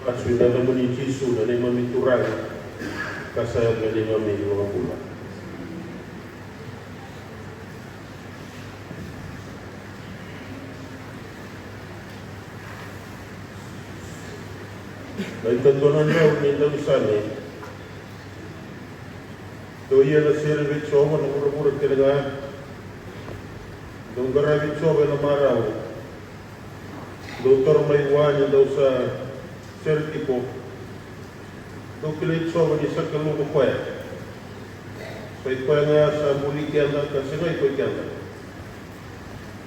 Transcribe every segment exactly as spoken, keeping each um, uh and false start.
Masu ena yacamuni Jisu na neimami Turaga, ka sa yaco na neimami iVakabula. Na ikato na drau ni daunisame. Dou ia na sere vei Jiova na vuravura kece ga. Dou qaravi Jiova ena marau. Dou toro mai vua ni dou sa sere tiko. Dou kilai Jiova ni sa Kalou ko koya. Sa i koya ga sa buli keda ka sega i koya keda.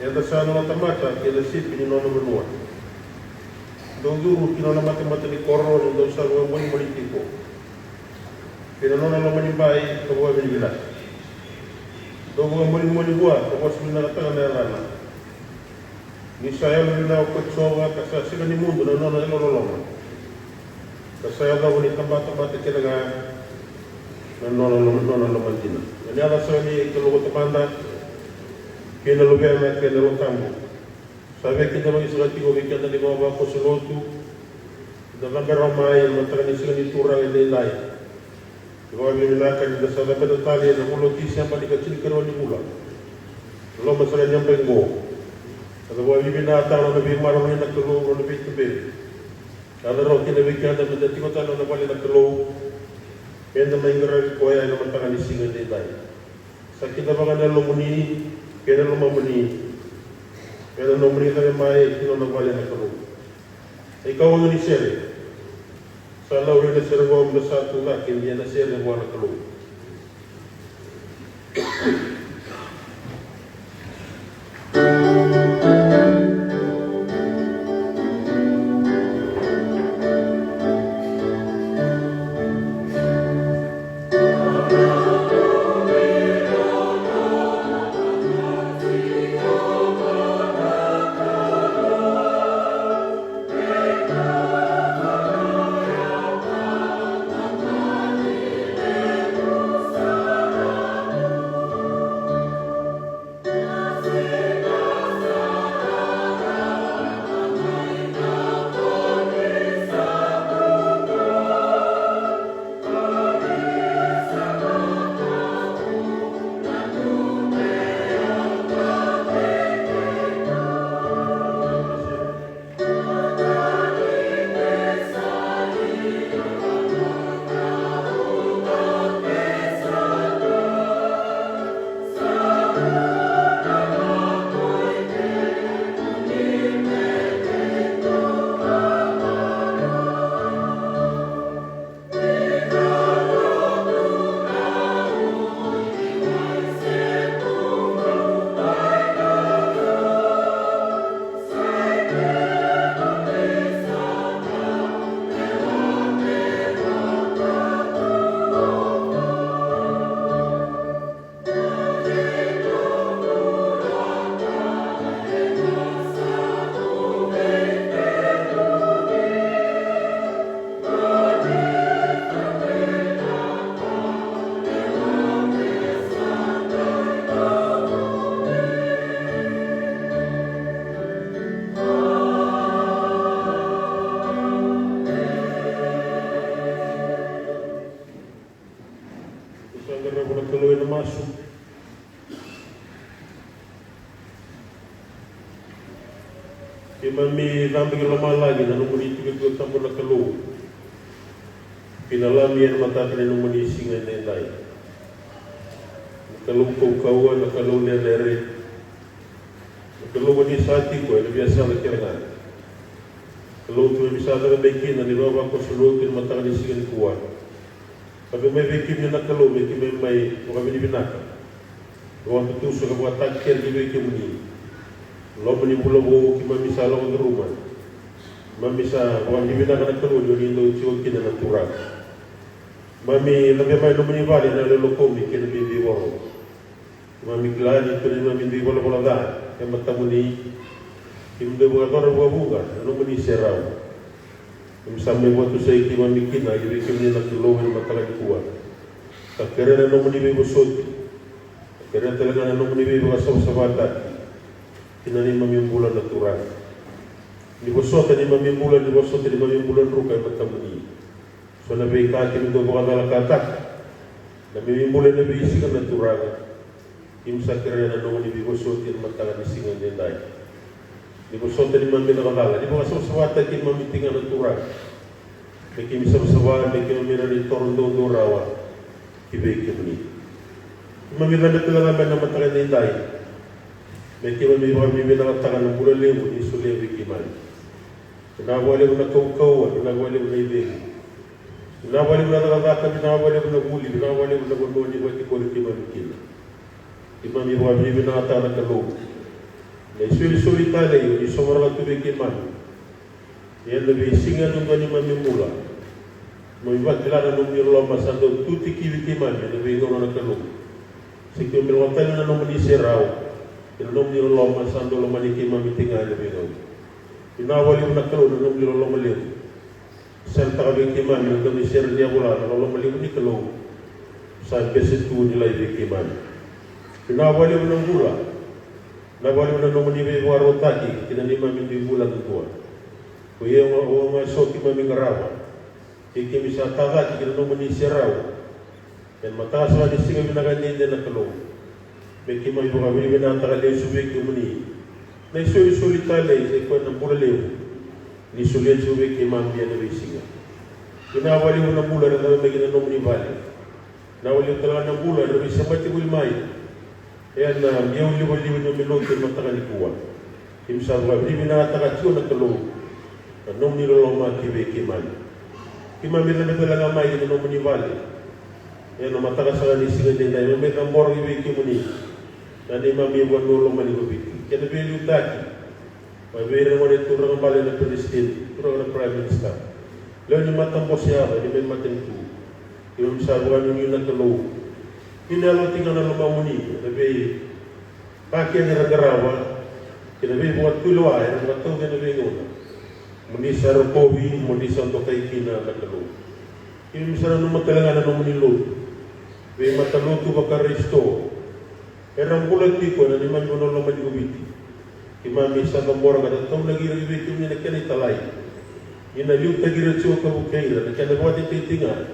Eda sa nona tamata kei na sipi ni nona vanua. Dou curu ki nona matamata ni koro ni dou sa vakamolimoli tiko. Kei na nona lomanibai ka vakavinavinaka. Dou vakamolimoli vua ka vosa vinakataka na yacana. Ni sa yalo vinaka ko Jiova ka sa sega ni mudu na nona yalololoma. Ka sa yacova ni tabatamata kece ga na nona loma, nona loma dina. Na yaca sara ni Kalou ko Tamada kei na Luvena kei na Yalo Tabu. Sa vei keda vakaisaka tiko vei keda na ivavakoso lotu. Da cabe rawa mai ena mataka ni siga ni Turaga edaidai. Ni vakavinavinaka ni da sa cabeta tale ena vula o Tiseba ni ka tinikarua ni vula. Loma sara ni yabaki oqo. Ka da vakavinavinakataka na nona veimaroroi na Kalou, na nona veituberi. Ka da rawa kina vei keda me da tiko tale ena vale na Kalou. Me da mai qaravi koya ena mataka ni siga edaidai. Sa kidavaka na yalomuni kei na lomamuni ena nomuni cake mai ki nona vale na Kalou. Ai kauwaqa ni sere. Sa laurai na sere qo me sa tu cake ni na sere vua na Kalou. Sa qarava na Kalou ena masu. Keimami cabe ki lomalagi na nomuni tikotiko tabu na Kalou. Kei na Lami ena mataka ni nomuni siga edaidai. Na Kalou kaukauwa, na Kalou cecere. Na Kalou ko ni sa tiko ena veiyasana kece ga. Kalou keimami sa caka mai kina na ivavakoso lotu ena mataka ni siga nikua. Ka vei mai vei kemuni na Kalou me keimami mai vakavinavinaka, vakatutusa ka vakatakekere ki vei kemuni. Loma ni vula vou keimami sa lako curuma. Keimami sa vakavinavinaka na Kalou ni o ni dau tiko kina na Turaga. Keimami cabe mai nomuni vale na yaloyalokomi kei na bibi voro. Keimami kila ni tu na neimami dui valavala ca e matamuni. Keimami dau vakayacora vukavuka na nomuni serau. Keimami sa mai vakatusai keimami kina ki vei kemuni na Kalou ena mataka nikua. Ka kerea na nomuni veivosoti. Ka kerea tale ga na nomuni veivakasavasavataki ki na neimami bula na Turaga. Ni vosota neimami bula, ni vosota neimami bula druka e matamuni. So na veika keimami dau vakacalakataka na neimami bula ena veisiga na Turaga. Keimami sa kerea na nomuni veivosoti ena mataka ni siga edaidai. Ni vosota neimami caka cala, ni vakasavasavataki keimami tiko ga na Turaga. Me keimami savasava, me keimami rawa ni toro doudou rawa ki vei kemuni. Keimami cabe tale ga mai na mataka edaidai me keimami vakavinavinakataka na bula levu ni solia vei keimami. Vinaka vakalevu na kaukauwa, vinaka vakalevu na icegu. Vinaka vakalevu na cakacaka, vinaka vakalevu na vuli, vinaka vakalevu na vanua ni vakatikori keimami kina. Keimami vakavinavinakataka na Kalou na isolisoli talei o ni sovaraka tu vei keimami. Ia ena veisiga yadudua ni neimami bula, keimami vakila na nomuni loloma sa dau tu tikivi keimami ena veigauna na Kalou. Se keimami lako tale na nomuni serau, ena nomuni loloma sa dau lomani keimami tiko ga ena veigauna. Vinaka vakalevu na Kalou na nomuni loloma levu. Seretaka vei keimami na nomuni sere ni yavala na loloma levu ni Kalou. Sa bese tu ni lai vei keimami. Vinaka vakalevu na bula. Vinaka vakalevu na nomuni veivakarautaki ki na neimami dui bula duadua. Ko ia o ga, o ga so keimami qarava. Kei keimami sa tacake ki na nomuni serau. Ena mataka sara ni siga vinaka edaidai na Kalou, me keimami vakavinavinakataka lesu vei kemuni na isolisoli talei, sai koya na bula levu ni solia tiko vei keimami ena veisiga. Vinaka vakalevu na bula era cava mai ki na nomuni vale. Vinaka vakalevu tale ga na bula era veisemati voli mai ena iyau livaliva ni nomu lotu ena mataka nikua. Keimami sa vakavinavinakataka tiko na Kalou na nomuni loloma ki vei keimami. Keimami cabe tale ga mai ki na nomuni vale ena mataka sara ni siga edaidai, keimami cabora ki vei kemuni na neimami vanua lomani ko Viti, kei na veiliutaki mai vei ira na gone turaga bale, na peresitedi, turaga na Prime Minister, lewe ni matabose yava, ni mai matanitu. Keimami sa vakanuinui na Kalou ni na yaco tiko ga na lomamuni ena veika kece era qarava kei na veivakatulewa era vakatauca ena veigauna. Mo ni sa rokovi, mo ni sa dokai kina na Kalou. Keimami sa nanuma tale ga na nomuni lotu, veimatalotu vaKarisito era bula tiko ena neimami vanua lomani ko Viti. Keimami sa cabora ka tataunaki ira ki vei kemuni na kena italai, ni na liutaki ira tiko ka vukei ira na kena vakatetei tiko ga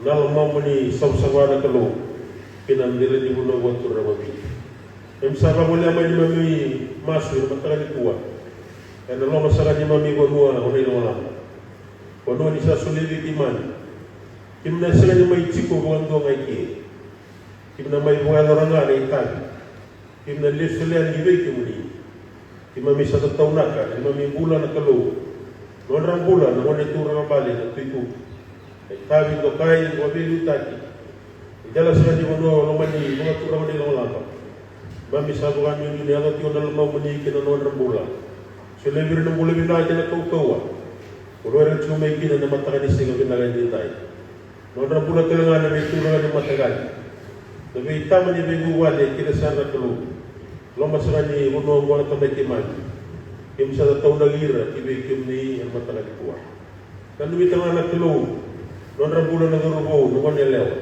na lomamuni savasava na Kalou ki na dela ni vanua vakaturaga ko Viti. Keimami sa vagolea mai neimami masu ena mataka nikua ena loma sara ni neimami vanua o Nailagalaba. Vanua ni sa solia vei keimami. Keimami na sega ni mai tiko vakadua ga eke. Keimami na mai vakayacora ga na itavi. Keimami na lesu solia yani vei kemuni. Keimami sa tataunaka na neimami bula na Kalou, nodra bula na gone turaga bale na Tui Kuki. Na itavi, dokai, vakaveiliutaki, dela sara ni vanua lomani vakaturaga o Nailagalaba. Keimami sa vakanuinui ni yaco tiko na lomamuni ki na nodra bula. Solia vei ira na bula vinaka kei na kaukauwa. Ko lori ira tiko mai kina ena mataka ni siga vinaka edaidai. Nodra bula tale ga na veituraga ni mataqali, na veitama ni veivuvale kece sara na Kalou. Loma sara ni vanua oqo na tamai keimami. Keimami sa tataunaki ira ki vei kemuni ena mataka nikua. Nanumi tale ga na Kalou nodra bula na cauravou, na goneyalewa,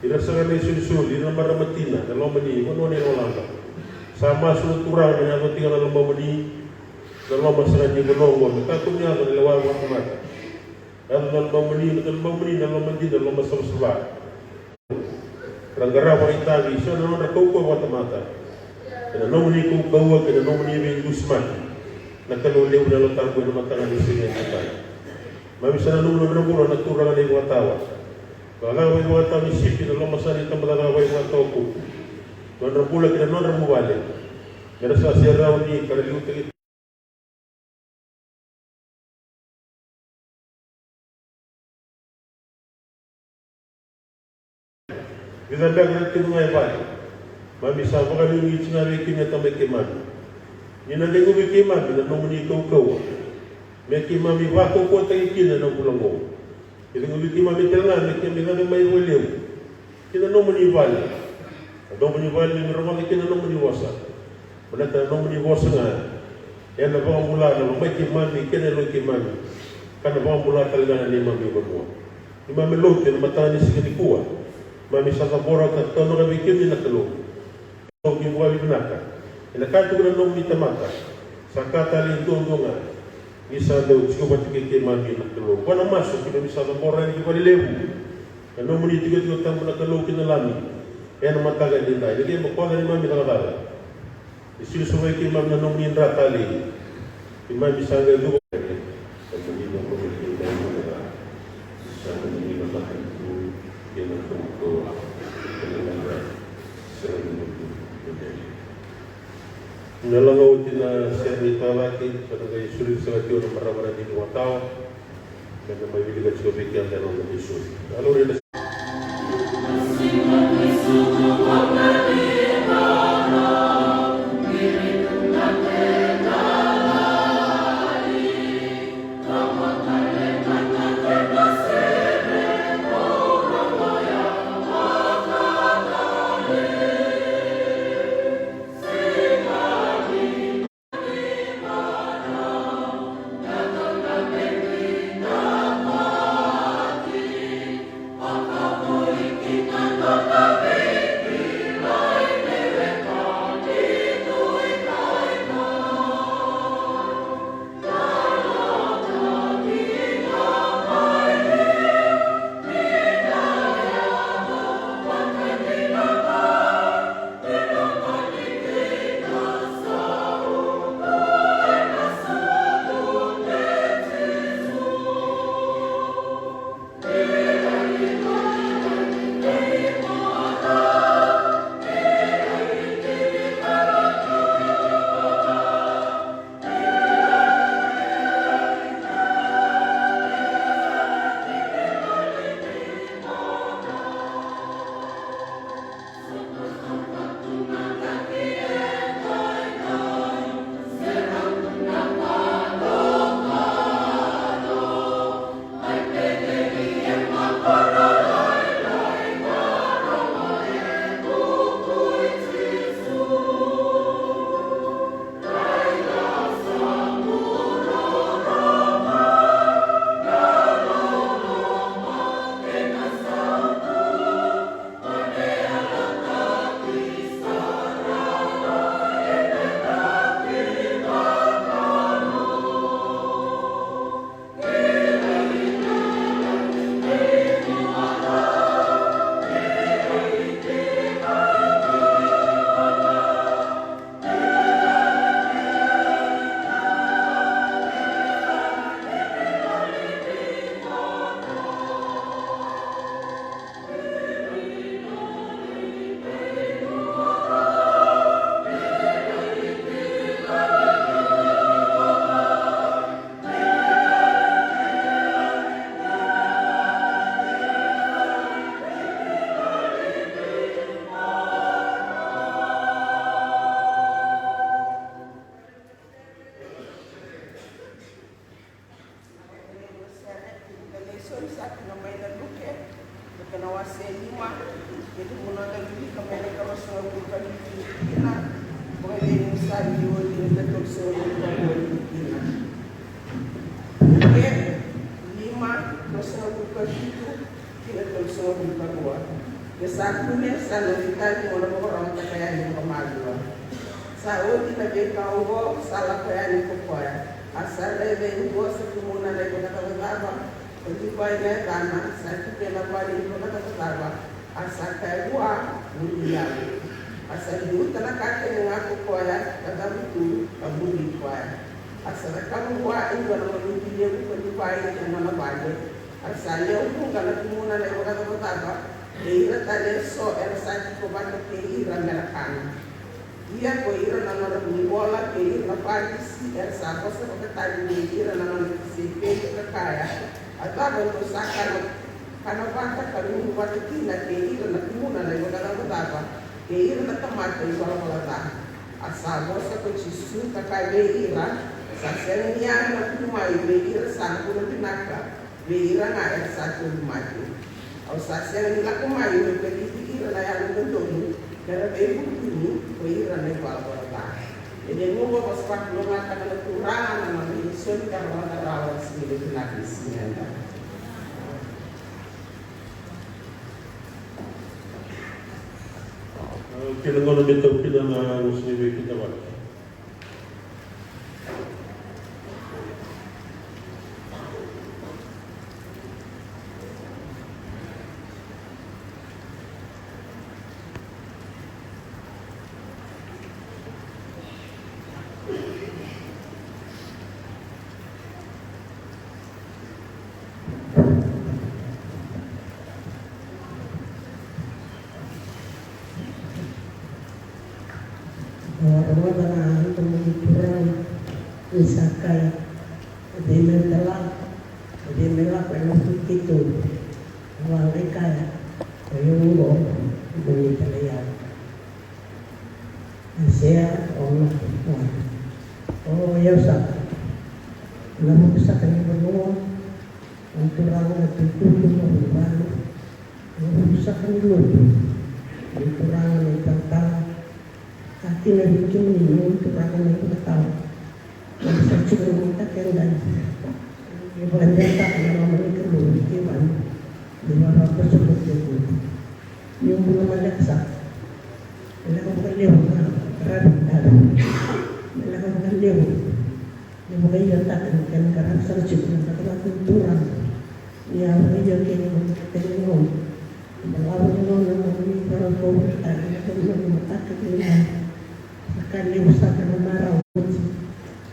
ira sara na isolisoli, ira na marama tina ena loma ni vanua o Nailagalaba. Sa masu na Turaga me na yaco tiko ga na lomamuni ena loma sara ni vanua oqo, me kakua ni yaco na lewa vakatamata. Yaco na lomamuni, na lomamuni na loma dina, na loma savasava. Ra qarava na itavi, so na nodra kaukauwa vakatamata. Ena nomuni kaukauwa kei na nomuni veidusimaki, na Kalou levu, na Yalo Tabu, ena mataka ni siga edaidai. Keimami sa nanuma nodra bula na turaga na ivakatawa, vakacakacaka vakaitavanisipi ena loma sara ni tabacakacaka vakatawa kupu. Nodra bula kei na nodra vuvale, me ra sa serauni ka ra liutaki. Vica beka na tiko ga e vale. Keimami sa vakanuinui tiko ga vei kemuni na tamai keimami, ni na ceguvi keimami na nomuni kaukauwa, me keimami vakaukauwataki kina na bula oqo. Ni ceguvi keimami tale ga me keimami cabe mai vakalevu ki na nomuni vale. Na nomuni vale ni rogoca kina na nomuni vosa. Baleta na nomuni vosa ga ena vakabula na lomai keimami kei na yaloi keimami, ka na vakabula tale ga na neimami vanua. Neimami lotu ena mataka ni siga nikua, keimami sa cabora ka taunaka vei kemuni na Kalou. Au ni vakavivinaka ena ka e tukuna na nomuni tamata. Sa ka tale e duadua ga ni sa dau tiko vata kei keimami na Kalou. Qo na masu keimami sa cabora yani ki valelevu. Na nomuni tikotiko tabu na Kalou kei na Lami ena mataka edaidai. Ni keimami koca neimami cakacaka. Ni sili sovai keimami na nomuni dra talei. Keimami sa qai cuva. Na laga oti na sere ni tavaki, sa na qai soli sara tiko na marama na dini watawa, me na mai wilika tiko vei keda na noda isori. Alo reda. Galatians sa tukuna mai na Luke, na kena wase e lima, kei na kena wilika mai na ikaruasagavulu ka vitu ni tikina, vakaevei ni sa ni oti na ikatolusagavulu ka rua ni tikina. Luke lima, ikaruasagavulu ka vitu, kei na tolusagavulu ka rua. Ia sa kune, sa nona itavi mo na vakarogotaka yani vakamalua. Sa oti na veika oqo, sa lako yani ko koya. A sa raica e dua sa kumuna na ivakacavacava, ko Livai na yacana, sa tiko ena vale ni ivakacavacava. A sa kaya vua, muri au. A sa liuta na kakena ga ko koya, ka cavutu, ka muri koya. A sa cakava vua e dua na malua levu ko Livai ena nona vale. A sa lewe vuqa na kumuna na ivakacavacava, kei ira tale eso era sa tiko vata kei ira me ra kana. Ia ko ira na nona vunivola kei ira na Farisi era sa vosa vakatavi vei ira na nona tisaipeli ka kaya, a cava dou sa kana, kana vata ka nuqu vata kina kei ira na kumuna na ivakacavacava kei ira na tamata ivalavala ca? A sa vosa ko Jisu ka kaya vei ira, sa sega ni yaga na kuvu mai vei ira sa bula vinaka, vei ira ga era sa tauvimate. Au sa sega ni lako mai meu kacivi ira na yalododonu, Me ra veivutuni ko ira na ivalavala ca. Ia ni noqu a vosa vakalougatataka na Turaga na nona isau ni karona rawa ni siga vinaka ni siga eda. Kena gauna me taukena na vosa ni veikidavaki. Au a rogoca na domo ni Turaga, ni sa kaya, o cei me tala, o cei me lako ena vuku i keitou? Au a qai kaya, o yau oqo, mo ni talai au. Aisea ono, ono. O yau saka, na vuku saka ni vanua, na Turaga na tukutuku, na vuvale, na vuku saka ni lotu, na Turaga na italatala, ka kina vei kemuni na Turaga na ivakatawa. Sa tiko na mataka edai. Ni vakadewataka na loma ni Kalou na keimami. Ni vakavakasobu tiko. Ni bula maleka saka. Me lako vakalevu na qaravi dave. Me lako vakalevu. Ni vakaiyataka na kena qaravi sara tiko na cakacaka ni Turaga. Ni a vakaiya kei na mataka ni gauna. Balavu ni gauna na nomuni ivalavala ni mataka ni gauna. Sa ka levu saka na marau oti.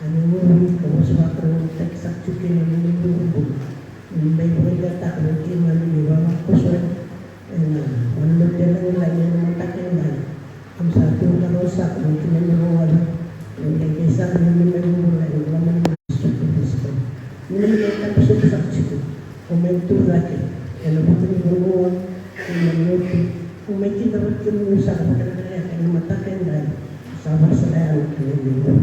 Ka ni muri ka vosa vakalougatataki saka tiko kina na nomu bula. Ni mai vakaigataka na keimami ni vavakoso ena wanote lagilagi ena mataka edai. Au sa tu na rau saka na keimami rogoca. Ni qai saka na neimami bula ena loma ni Jisu Karisito. Ni mai tabasobu saka tiko. Au mai tu cake ena vuku ni vanua, ena lotu. Au mai kidavaki kemuni saka vakalekaleka ena mataka edai. Sa vakasalayana na kena levu.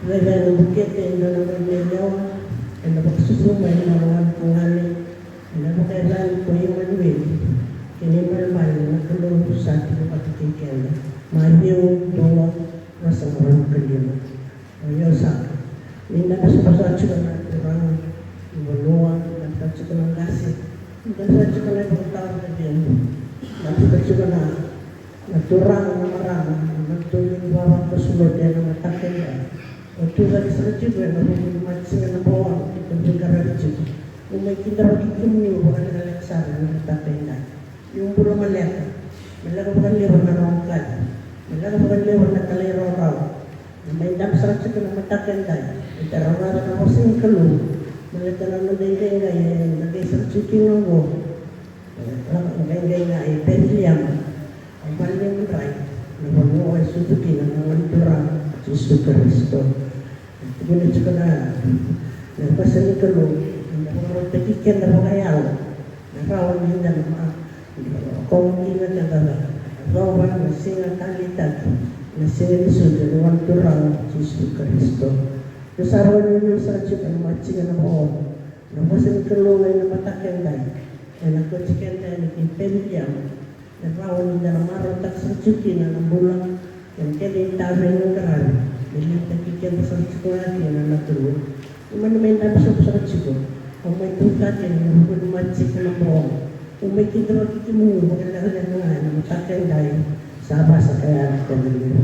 Raica na bukete e dua na gone yalewa, ena vakasusuma ena loma ni luvena, ena vakayacani ko Imanueli, kei na ibalebale na Kalou sa tiko vata kei keda. Maciu dua, ruasagavulu ka lima. O yau saka, ni dabe sobu saka tiko na turaga ni vanua, ni dabe saka tiko na qase, ni dabe saka tiko na ivakatawa ni dina, ni dabe saka tiko na, na turaga, na marama, na turaga ni vavakoso ena mataka edai. O tu cake sara tiko ena vuku ni mataka ni Kalou, keitou veiqaravi tiko. Au mai kidavaki kemuni vakalekaleka sara ena mataka edai. Ni bula maleka. Me lako vakalevu na rogo kaya. Me lako vakalevu na talairawarawa. Na mai dabe sara tiko na mataka edai. Eda rogoca na vosa ni Kalou. Baleta na noda iqaiqai eda qai sara tiko kina oqo. Eda qai qai ga e Peceliema. E vale ni madrai. Na vanua e sucu kina na Gone Turaga Jisu Karisito. Tukuna tiko na, na vosa ni Kalou, na vakarautaki keda vakayalo, na rawa ni da na ma, na rokovi kina keda na, na yacova na siga taleitaki, na siga ni sucu ni Gone Turaga Jisu Karisito. Tou sa rawa ni nuitaka tiko na matikina vakaono, na vosa ni Kalou ena mataka edai, ena kauti keda yani ki Peceliema. Me rawa ni da na marautaka sara tiko kina na bula, kei na keda itavi ena qaravi, me liutaki keda sara tiko ga kina na Kalou. Ni mani mai dabe sobu sara tiko, au mai tucake ena vuku ni matikina vakaono. Au mai kidavaki kemuni vakalekaleka ga ena mataka edai, sa vakasalayana na kena levu.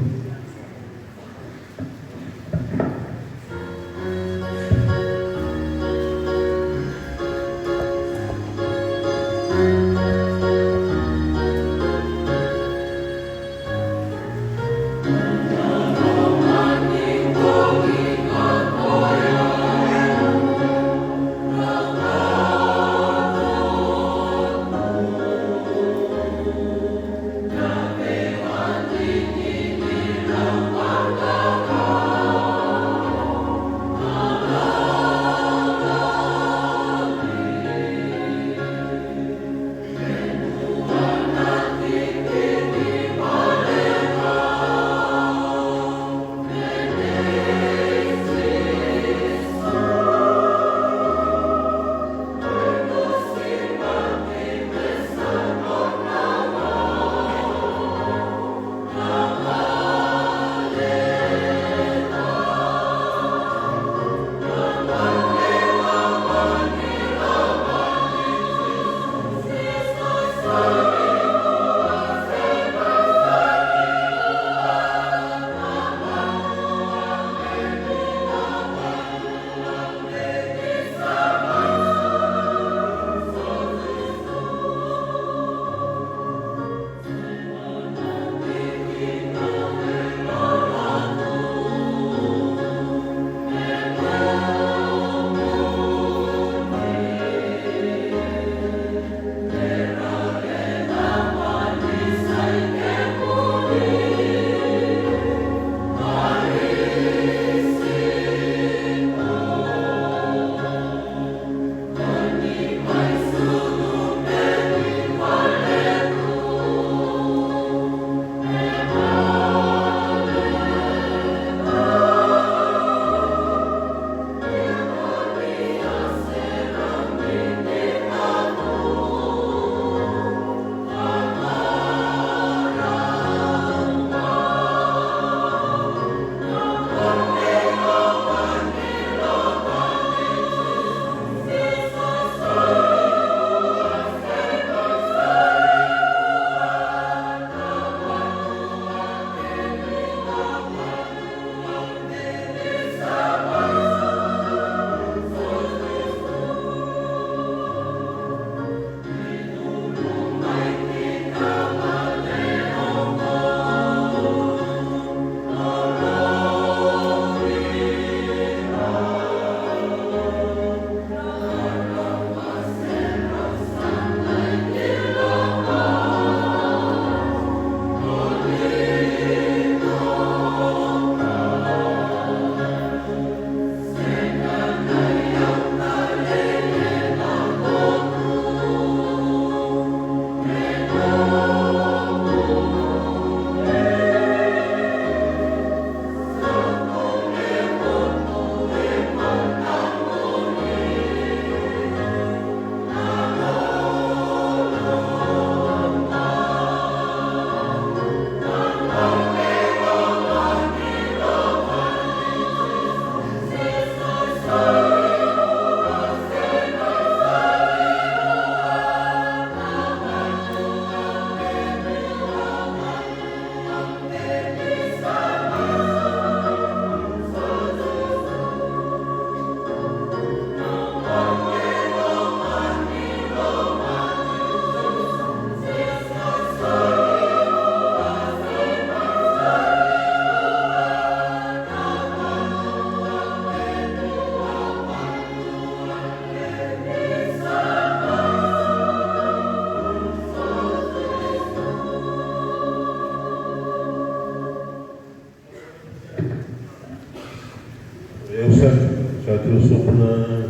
Io, sobu na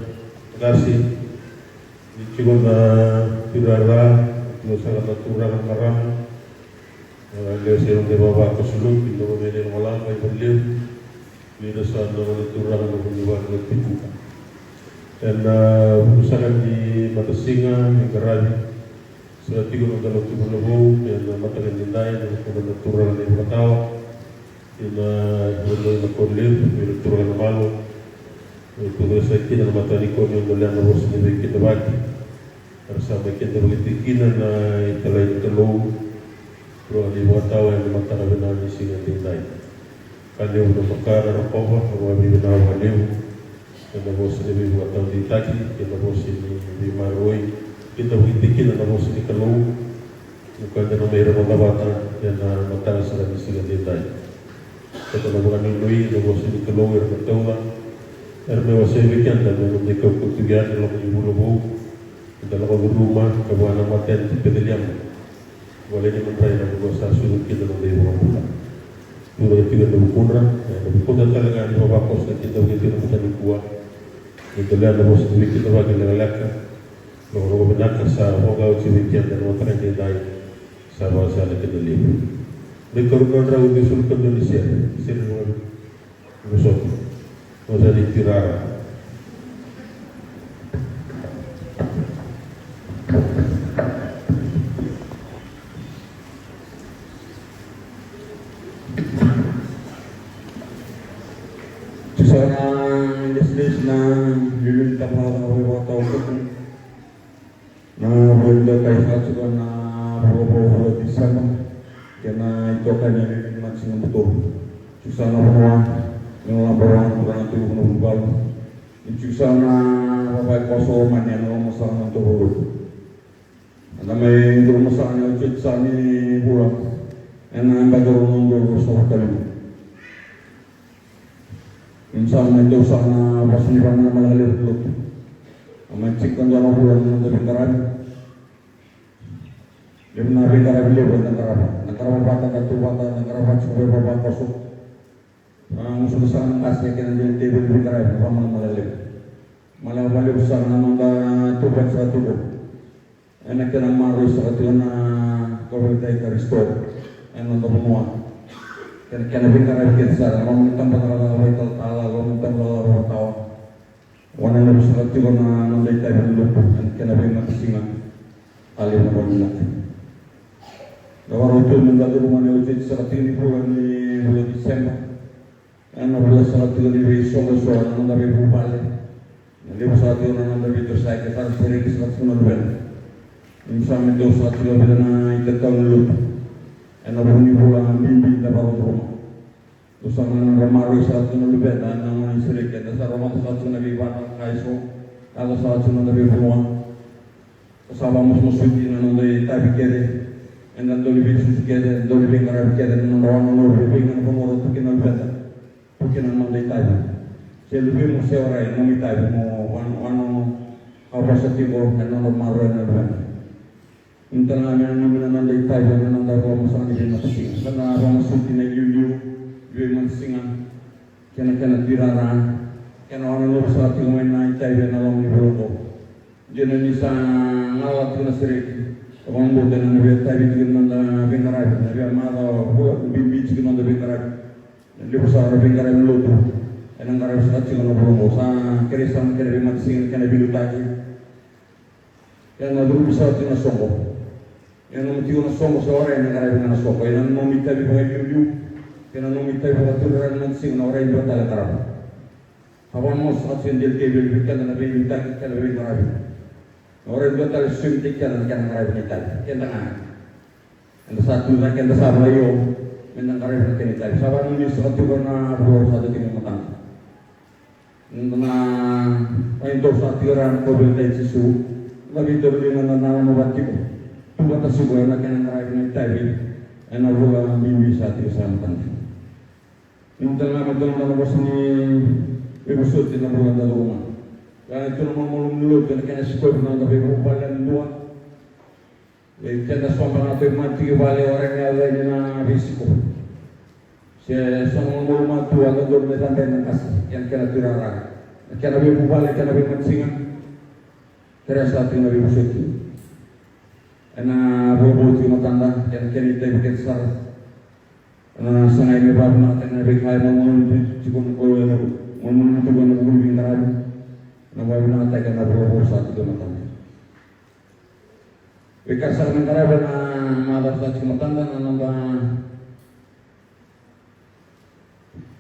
qase ni tiko na tuirara, tiko saka na turaga na marama. Lewe se noda ivavakoso lotu, ira na gone ni Loma Laba, Ivalevu, ni ra sa na gone turaga na vunivalu na Tukuka. Ena vuku saka ni matasiga ni qaravi sa tiko na noda lotu vula vou ena mataka ni dai, na vuku na turaga na ivakatawa, ina vanua na Korolevu, ira turaga na Malo. Ena vuku saka kina na mataka ni kua ni noda lewe na vosa ni veikidavaki. Era sa mai kidavaki tiko kina na italai ni Kalou, turaga na ivakatawa, ena mataka vinaka ni siga edaidai. Ka levu na makare era kova, au vakavinavinaka vakalevu ena vosa ni veivakataudeitaki kei na vosa ni veimaroroi. Kidavaki tiko kina na vosa ni Kalou, ni ka eda na mai rogoca vata ena mataka sara ni siga edaidai. Keda na vakanuinui na vosa ni Kalou era na tauca, era mai wasea vei keda me noda ikaukauwa tiko yani ena loma ni vula vou. Eda lako curuma ka vua na matanitu Peceliema, vale ni madrai, na vanua sa sucu kina na noda iVakabula. Tucake tiko ena vukudra, ena vukudra tale ga ni vavakoso na kidavaki tiko ena mataka nikua. Ni dolewa na vosa ni veikidavaki lekaleka, rokoroko vinaka sa voqa oti vei keda ena mataka edaidai. Sa vakasala keda levu. Mai karua na drau ni soli kadua ni sere, sere ni vosoti. Vosa ni tuirara. Tiko saka na lesilesi na liuliu ni tabana vakatawa tuku. Na vula ni dokai sa tiko na vula, vula, vula Tiseba, kei na idokai ni matasiga buto. Tiko saka na vanua ni laba, na turaga na Tui Vunavunavalu. Ni tiko saka na vavakoso lomani ena loma saka na noda vula. Eda mai curuma saka na iotioti saka ni vula ena yabaki rua na udolu ruasagavulu ka lima. Ni sa mai tau saka na vosa ni vakamalamaleka levu ni lotu. A mai tiko e dua na vula na noda veiqaravi. Levu na veiqaravi levu eda qarava. Eda qarava vata, eda tu vata, eda qarava tiko vei vavakoso. A gusuda saka na qase kei na dela ni teveli ni veiqaravi, na vakamalamaleka levu. Malewa vakalevu saka na noda tuvaki saka tiko ena kena maroroi saka tiko na kauveilatai Karisito ena noda vanua. Kei na kena veiqaravi kece sara, loma ni tabacakacaka vakaitalatala, loma ni tabacakacaka vakatawa. Wananavu saka tiko na noda itavi ni lotu ena kena veimatasiga. Ka levu na vakavinaka. Da vakarau tu meda curuma na iotioti saka tiko ni vula ni, vula Tiseba. Ena vula saka tiko ni veisoqosoqo ena noda veivuvale. Na levu saka tiko na noda veitosoyaki, sa ra sereki saka tiko na luveda. Ni sa mai tau saka tiko e vica na itatau ni lotu ena vuku ni vula bibi da vakarau curuma. Dau saka na nodra maroroi saka tiko na luveda ena gauna ni sereki, eda sa rogoca saka tiko na veivakatakakara eso, yaco saka tiko na noda veivanua. Sa vakamosimosi oti na noda itavi kece. Eda dau ni veisusu kece, dau ni veiqaravi kece, na noda wanono, vei, vei ga na vanua ra tu kina na luveda, tu kina na noda itavi. Se luvemu se warai, nomu itavi mo wan-, wanono ka vosa tiko ena noda maroroi na luveda. Ni tale ga me nanumi na noda itavi ena noda loma saka ni veimatasiga. Sa na vakamasuti na iliuliu ni veimatasiga. Kei na kena tuirara, kei na wanonovi saka tiko mai na itavi ena loma ni vula oqo. Dina ni sa galala tiko na sereki, sa vakabauta ena via itavi tiko na noda veiqaravi, na via macawa vula bibi tiko na noda veiqaravi. Na levu saka na veiqaravi ni lotu ena qaravi saka tiko na vula oqo. Sa kerei saka na kena veimatasiga, na kena veiliutaki. Ena curumi saka tiko na soqo. Ena nomu tiko na soqo se warai, ena qaravi ga na soqo. Ena nomu itavi vakailiuliu, ena nomu itavi vakatuirara ni matasiga, na warai dua tale qarava. Sa vakamosi saka tiko e dela ni teveli vei keda na veiliutaki kei na veiqaravi. Na warai dua tale sosomitaki keda na kena qaravi na itavi. Keda ga. Eda sa tu cake, eda sa vakaio meda qaravi na kena itavi. Sa vakanuinui saka tiko na vula sa tu tiko e matada. Na, na, dou sa tiko ra na kauveilatai i Jisu. Na veidoroi na, na, na, na vata tiko. Tu vata tiko ena kena qaravi na itavi ena vula bibi sa tiko saka e matada. Ni da na, na, na vosa ni veivosoti na vula da curuma. Ka na tu na malumalumu ni lotu ena kena sikovi na noda veivuvale yadua. Vei keda soba na tauvimate tiko i vale, warai ga e yaco yani na veisiko. Se so na malumalumu tu, a dodonu me cabe na qase kei na kena tuirara. Na kena veivuvale, kena veimatiga, kerea sa tiko na veivosoti. Ena vulavula tiko matada, kena, kena itavi kece sara. Ena sagai me vavinakataki na veika e malumalumu tiko na ko, malumalumu tiko na vuli veiqaravi. Ena vavinakataki ena vulavula sa tiko matada. Veika sa na qaravi ena macawa sa tiko matada, na noda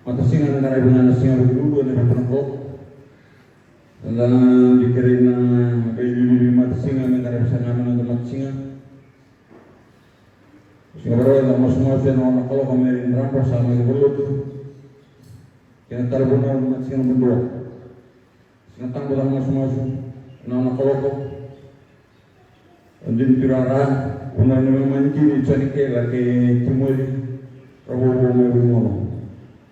matasiga na qaravi ena siga Vukelulu ena vitu na kaloko. Sa da dau kerei na veiliuliu ni matasiga me qaravi sara ga na noda matasiga. Siga Vakarauwai eda masumasu ena ono na kaloko mai Ridradra, sa mai Valotu. Kena tara vunau na matasiga na Badua. Siga Tabu eda masumasu ena ono na kaloko. O dina Tui Rara, vunau ni Mama ni Kini, Joni Kela kei Timoci Ravouvou mai Vunimono.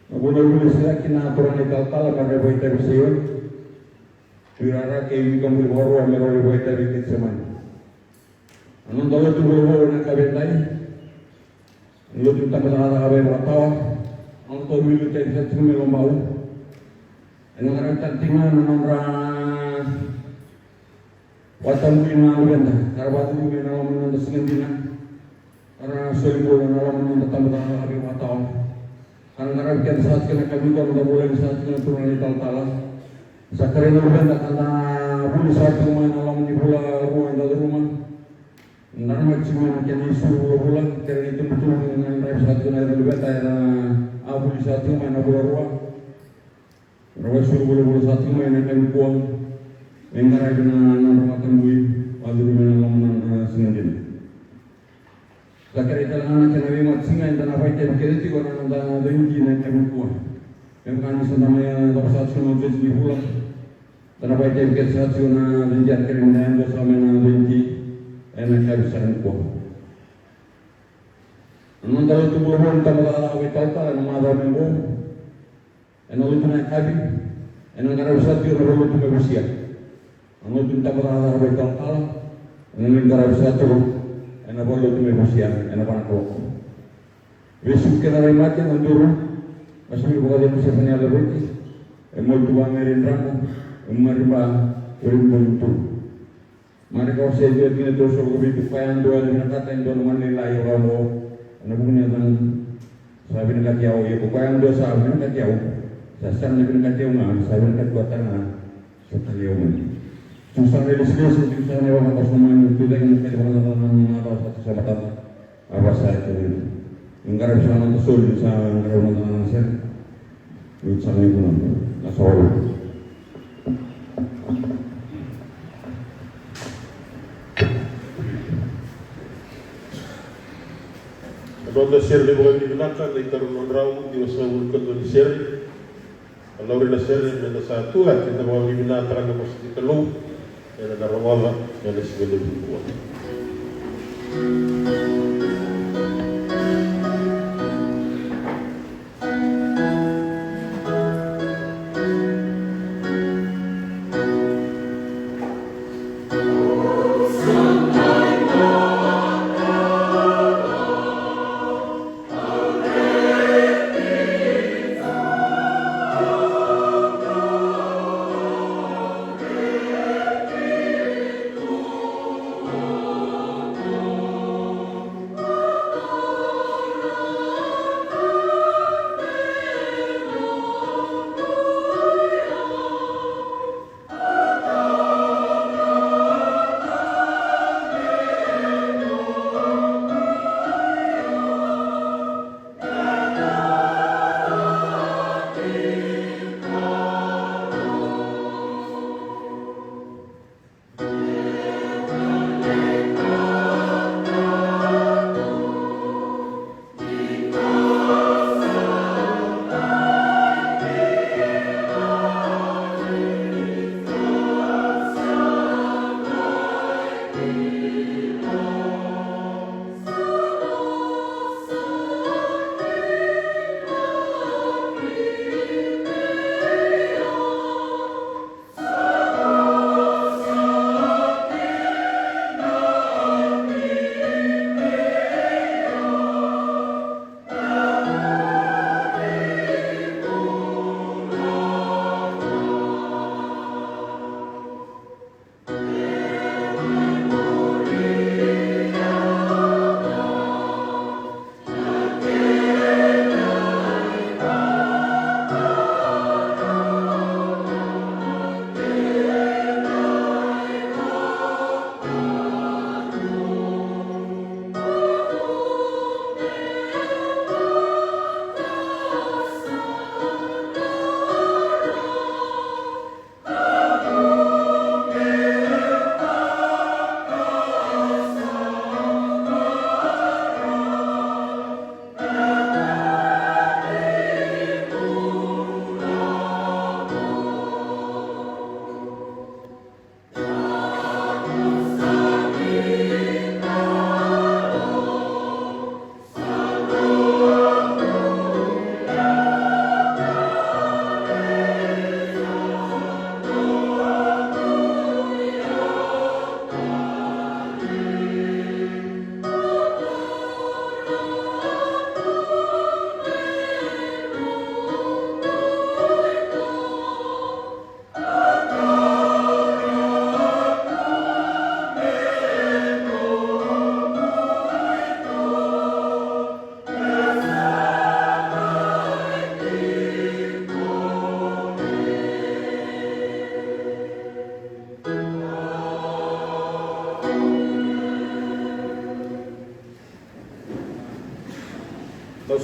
Na vunau ni Vilisilaki na turaga italatala me ra vakaitavi Saioni. Tui Rara kei Wikabuli Vakarua me ra vakaitavi Kecisemani. Na noda lotu vulavula na ka vei dai. Lotu ni tabacakacaka vei vakatawa. Noda tou wili tei sa tiko mai Lobau. Ena qaravi tale tiko ga na nodra vakatabui na luveda, ka ra vakacurumi ena loma ni noda siga dina. Ka ra soli bula ena loma ni noda tabacakacaka vei vakatawa. Ka ra qaravi keda sa tiko na ka vei koya na noda vulagi sa tiko na turaga ni talatala. Sa kerei na luveda ka da vuli sa tiko mai na loma ni vula rua eda curuma. Nanuma tiko mai na kena isulu vulavula, kere na itubutubu na draiva sa tiko na ira luveda era a vuli sa tiko mai na vula rua. Ra vakaisulu vulavula sa tiko mai na yakavi nikua. Me qaravi na nodra vakatabui, vakacurumi ena loma ni nodra siga dina. Sa kerei tale ga na kena veimate siga eda na vakaitavi kece tiko na noda doiti na yakavi nikua. Me vaka ni sa da mai cava sa tiko na doiti ni vula. Da na vakaitavi kece sara tiko na doiti, a kerei me da yadua sara mai na doiti ena yakavi sara nikua. Na noda lotu vulavula ni tabacakacaka vakaitalatala ena macawa mai oqo. Ena lotu na yakavi ena qaravi sara tiko ena valenilotu mai Vosia. Na lotu ni tabacakacaka vakaitalatala ena qaravi sara tiko ena valenilotu mai Vosia ena va na kaloko. Vesuki kei na Raimate na duru, Masimili Vakacegu, Sefania Laveti, e Motu Vamere Drago, e Mariba, Veri Bonitu. Marika wase e dua, tikina tolusagavulu ka vitu, ka yadua e na vinakata e dua na gone lailai e vakaoqo ena vuku ni yacana, sa vinakati au, ia ko koya yadua sa vinakati au, sa sega ni vinakati au ga, sa vinakati koya tale ga. Sa tale au mai. Tiko sara na ilesilesi, tiko sara na ivakavakasokomani, tiko cake na kena vakacacana na macawa sa tiko sa matata. A vasa e tiko. Ni qaravi sara na noda soli, ni sa qaravi na noda sere. Ni sa qai vuna. Na sa walu. Na noda sere ni vakavinavinaka, na itaru na drau, ni wasagavulu ka dua ni sere. A laurai na sere me da sa tu oti, da vakavinavinakataka na vosa ni Kalou, eda na rogoca ena siga levu nikua.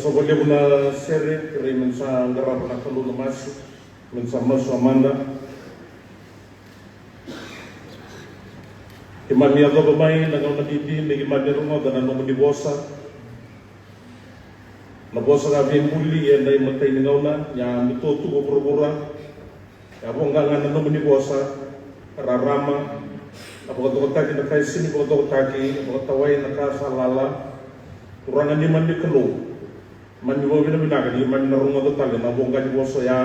Sa vakalevu na sere, kerei me ni sa qarava na Kalou na masu, me ni sa masu mada. Keimami yacova mai na gauna bibi me keimami rogoca na nomuni vosa. Na vosa ka veibuli ena imatai ni gauna, ni a buto tu ko vuravura. E a voqa ga na nomuni vosa, rarama, a vakatokotaki na ka e sega ni vakatokotaki, a vakatawai na ka sa lala. Turaga neimami Kalou, mami vakavinavinaka ni mami na rogoca tale na voqa ni vosa oya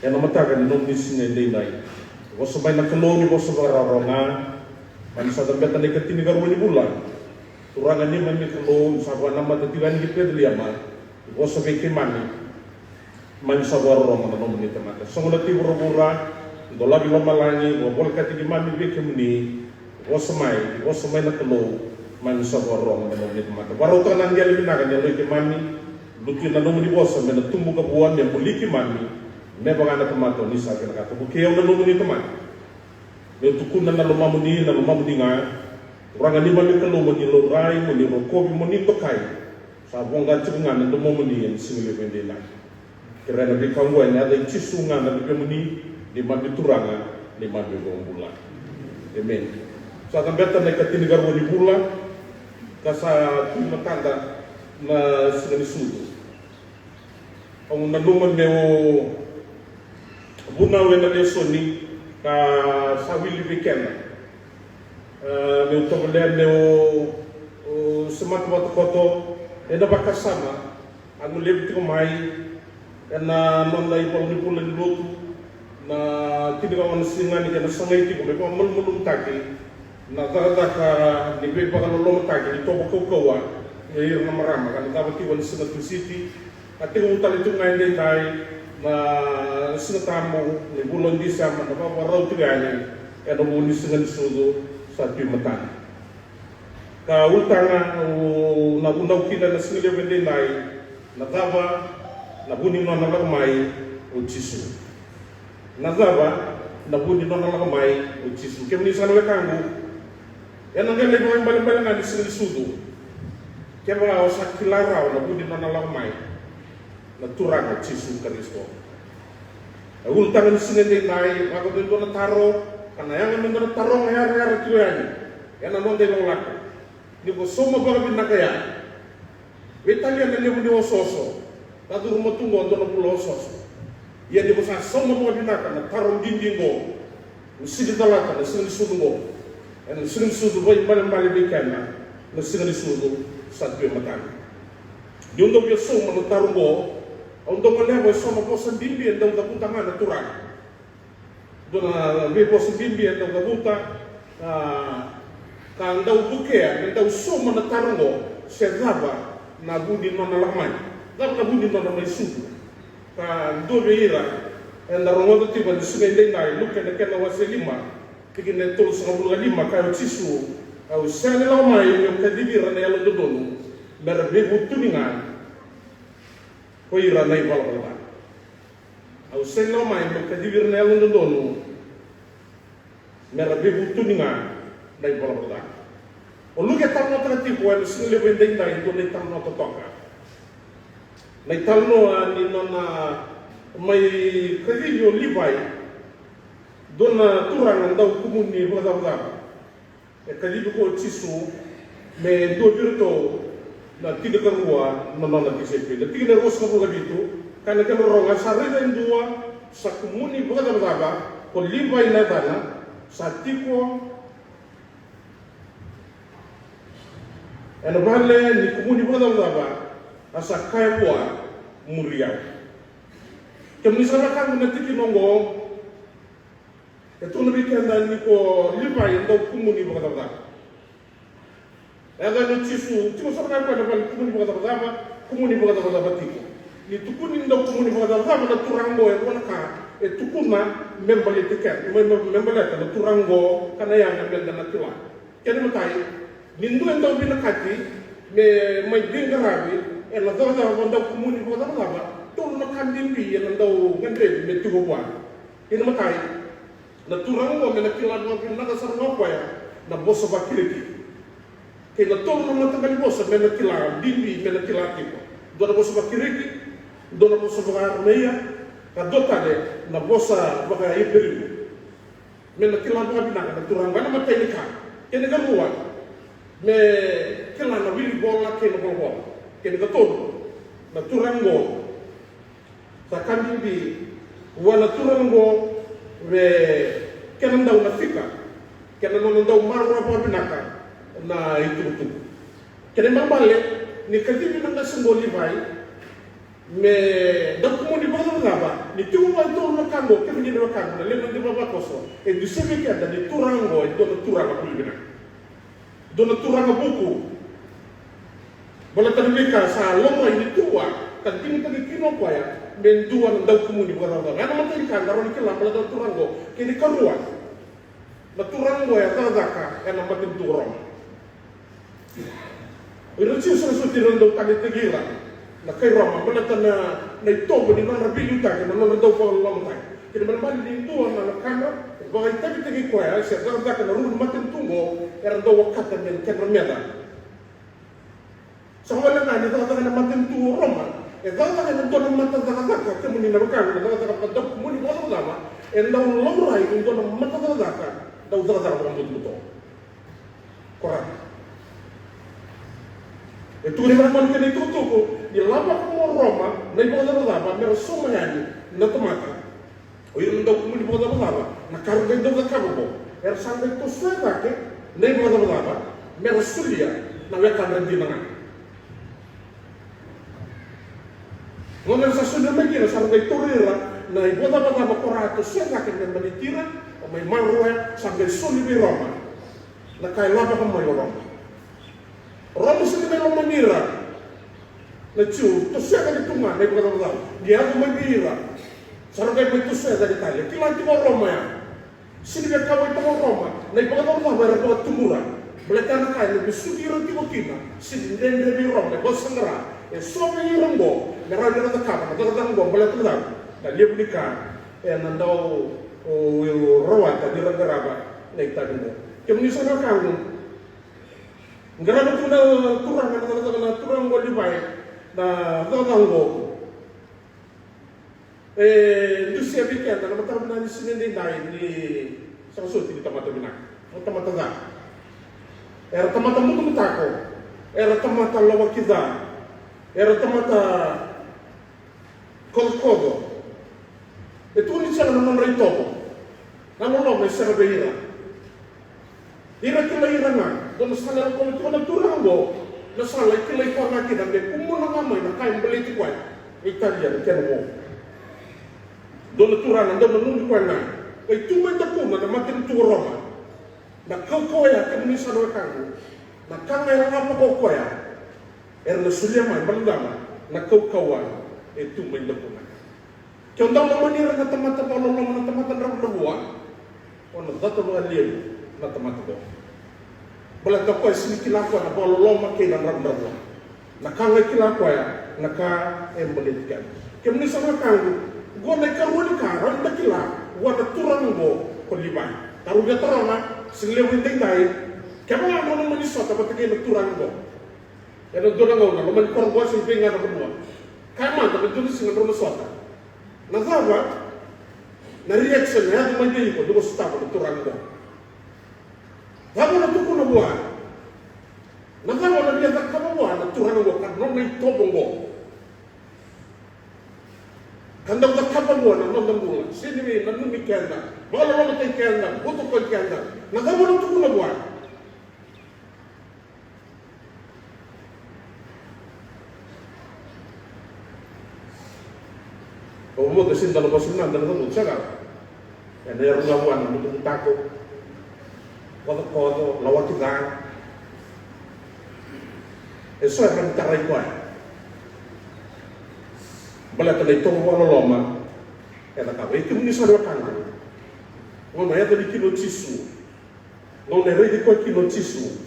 ena mataka ni nomuni siga edaidai. Vosa mai na Kalou ni vosa vakarawarawa ga. Mami sa cabeta na ikatinikarua ni vula. Turaga neimami Kalou, ni sa vakanamata tiko yani ki Peceliema, vosa vei keimami. Mami sa vakarorogo na nomuni tamata. Sogo na tiko vuravura, dolavi lomalagi, vakavolekati keimami vei kemuni. Vosa mai, vosa mai na Kalou, mami sa vakarorogo na nomuni tamata. Vakarautaka na qele vinaka ni yaloi keimami, lutu na nomuni vosa me na tubu ka vua, me buli keimami, me vaka na tamata o ni sa vinakata. Vukei au na nomuni tamata. Meu tukuna na lomamuni, na lomamuni ga. Turaga neimami Kalou, mo ni laurai, mo ni rokovi, mo ni dokai. Sa voqa tiko ga na domomuni ena siga levu edaidai. Kerea na veika oqo ena yaca i Jisu ga na Luvemuni, neimami Turaga, neimami iVakabula. Emeni. Sa cabeta na ikatinikarua ni vula, ka sa tu e matada na siga ni sucu. Au nanuma meu vunau ena lesoni ka sa wili vei keda. E, meu tovolea meu, o, semata vata koto ena vakasama a guilevi tiko mai ena noda ivola ni vula ni lotu, na tinikaono na siga ni kena sagai tiko me vakamalumalumutaki na cakacaka ni veivakalolomataki ni tovo kaukauwa vei ira na marama ka na cava tiko ena siga Tusiti. A tekivu tale tu ga edaidai na Siga Tabu ni vula o Disema, na vakavakarau tiko yani ena vu ni siga ni sucu sa tu e matada. Ka ulutaga, au na vunau kina na siga levu edaidai, na cava na vu ni nona lako mai o Jisu. Na cava na vu ni nona lako mai o Jisu. Kemuni sa na wekaqu, ena qai lai vakaibalebale ga ni siga ni sucu. Kevaka o sa kila rawa na vu ni nona lako mai na Turaga o Jisu Karisito. E ulutaga ni siga edaidai, vaka e dua na taro, ka na yaga me dua na taro ga yarayara tiko yani ena noda ilakolako. Ni ko sauma vakavinaka ya, veitalia na levu ni osooso ka curuma tu qo dua na vula osooso. Ia ni ko sa sauma vakavinaka na taro bibi qo, na siga ni talata, na siga ni sucu qo, ena siga ni sucu vakaibalebale vei keda na siga ni sucu sa tu e matada. Niu dau via sauma na taro qo, au dau goleva eso na vosa bibi e dau cavuta ga na Turaga. Dua na veivosa bibi e dau cavuta, a, ka dau vukea me dau sauma na taro qo, se cava na vu ni nona lako mai. Cava na vu ni nona mai sucu. Ka dua vei ira eda rogoca tiko ena siga edaidai, Luke na kena wase lima, tikina e tolusagavulu ka lima, kaya o Jisu: Au sega ni lako mai meu kacivi ira na yalododonu, me ra veivutuni ga ko ira na ivalavala ca. Au sega ni lako mai meu kacivi ira na yalododonu, me ra veivutuni ga na ivalavala ca. O Luke e talanoataka tiko ena siga levu edaidai e dua na italanoa totoka. Na italanoa ni nona mai kacivi o Livai, dua na turaga dau kumuni vakacavacava. E kacivi koya o Jisu me dua vei iratou na tinikarua na nona tisaipeli. Na tikina e ruasagavulu ka vitu, ka na kena rorogo: A sa raica e dua sa kumuni vakacavacava, ko Livai na yacana, sa tiko ena vale ni kumuni vakacavacava, a sa kaya vua: Muri au. Kemuni sa vakavu na tikina oqo, e tukuna vei keda ni ko Livai e dau kumuni vakacavacava. E yacana o Jisu, tiko sara ga o koya ena vale ni kumuni vakacavacava, kumuni vakacavacava tiko. Ni tukuni ni dau kumuni vakacavacava na turaga oqo, e dua na ka e tukuna me baleti keda, me, me, me baleta na turaga oqo, ka na yaga me da na kila. Kena imatai, ni dua e dau vinakati me mai veiqaravi ena cakacaka vakadaukaukumuni vakacavacava, tolu na ka bibi ena dau gadrevi me tiko vua. Kena imatai, na turaga oqo me na kila vakavinaka sara ga o koya na vosa vakilakila. Kei na tolu na mataqali vosa me na kila bibi, me na kila tiko. Dua na vosa vakaKiriki, dua na vosa vakaAramea, ka dua tale na vosa vakaIperiu. Me na kila vakavinaka na turaga, na imatai ni ka. Kena ikarua, me kila na wili vola kei na volavola. Kena ikatolu, na turaga oqo, sa ka bibi vua na turaga oqo, me kena dau na fika, kena nona dau maroroya vakavinaka na itukutuku. Kena ibalebale ni kacivi na qase oqo o Livai, me dau kumuni vakacavacava, ni tiko vua e tolu na ka oqo, kemuni na wekaqu, na levu ni vavakoso, e dusia vei keda ni turaga oqo e dua na turaga vuli vinaka. Dua na turaga vuku. Baleta na veika sa laurai ni tu vua, ka digitaki kina o koya me dua na dau kumuni vakacavacava. Ya na imatai ni ka da rawa ni kila baleta na turaga oqo. Kena ikarua, na turaga oqo e cakacaka ena matanitu o Roma. O ira na Jiu sa na soti, ira na dau taleitaki ira na kai Roma baleta na, na itovo ni nodra veiliutaki, na nodra dau vakalolomataki. Kena ibalebale ni dua na wekadra e vakaitavitaki koya se cakacaka ena ruku ni matanitu oqo, era dau okata me kedra meca. Sa wale ga ni cakacaka ena matanitu o Roma, e cakacaka ena dua na mata cakacaka, kemuni na wekaqu, na cakacaka vakadaku muni vakacavacava, e dau laurai ni dua na mata cakacaka dau cakacaka vakabutobuto. Korapi. E tukuni vakavinaka na itukutuku ni lavaka mai o Roma na ivakacavacava me ra sauma yani na tamata. O ira na dau kumuni vakacavacava, na ka ra qai dau cakava oqo, era sa qai tosoya cake na ivakacavacava me ra solia na wekadra dina ga. Gauna era sa solia mai kina, sa ra qai tauri ira na ivakacavacava ko ra a tosoya cake me baleti ira, o mai maroroya, sa qai soli vei Roma na ka e lavaka mai o Roma. Roma sega ni mai lomani ira na Jiu, tosoya cake tu ga na ivakacavacava. Ni yaco mai vei ira, sa ra qai mai tosoya cake tale. Kila tiko o Roma ya. Sega ni via kauwaitaka o Roma na ivakacavacava era vakatubura. Baleta na ka ena vesuki ira tiko kina, sega ni dredre vei Roma, e vakasaqara eso vei ira oqo me rawa ni ra cakava na cakacaka oqo, baleta na cava? Na levu ni ka ena dau, o, o, rawata ni ra qarava na itavi oqo. Kemuni sa na wekaqu, qarava tu na turaga, na cakacaka na turaga oqo o Livai, na cakacaka oqo. E dusia vei keda na mataka vinaka ni siga edaidai ni sa soti ni tamata vinaka, na tamata ca. Era tamata mutumutako, era tamata lawaki ca, era tamata kocokoco. E tukuni sara na nodra itovo, na loloma e sega vei ira. Ira kilai ira ga, dua na sala e lako tiko na turaga oqo, na sala e kilai koya ga kina, me kumuna ga mai na ka e baleti koya. E talia na kena vo. Dua na turaga dau nanumi koya ga, qai tu mai dakuna na matanitu o Roma. Na kaukauwa ya, kemuni sa na wekaqu, na ka ga e lavaka o koya, era na solia mai, baleta na kaukauwa e tu mai dakuna. Ke o dau lomani ira na tamata vakaloloma, na tamata dravudravua, o na cata vakalevu na tamata qo. Baleta o koya sega ni kila koya na vakaloloma kei na dravudravua. Na ka ga e kila koya na ka e baleti keda. Kemuni sa na wekaqu, qo na ikarua ni ka rawa ni da kila vua na turaga qo ko Livai. Tarovi, taroga, se levu edaidai, kevaka drau na mani sota vata kei na turaga qo. Ena dua na gauna, loma ni koro qo se vei ga na vanua. Kaya mada me dua na siga drau na sota. Na cava na reaction e yaco mai vei iko ni ko sotava na turaga qo? Cava o na tukuna vua? Na cava o na via cakava vua na turaga qo ka nona itovo qo? Ka dau cakava vua na noda bula, sega ni via nanumi keda, vakalolomataki keda, butukaki keda. Na cava o na tukuna vua? Au muda sega ni da na vosa vinaka, da na cavuta sara. Ena yaco ga vua na mutumutako, kocokoco, lawaki ca. Eso era na tarai koya. Baleta na itovo vakaloloma e cakava. E kemuni sa na wekaqu, gauna e yaco kina o Jisu, gauna e raici koya kina o Jisu,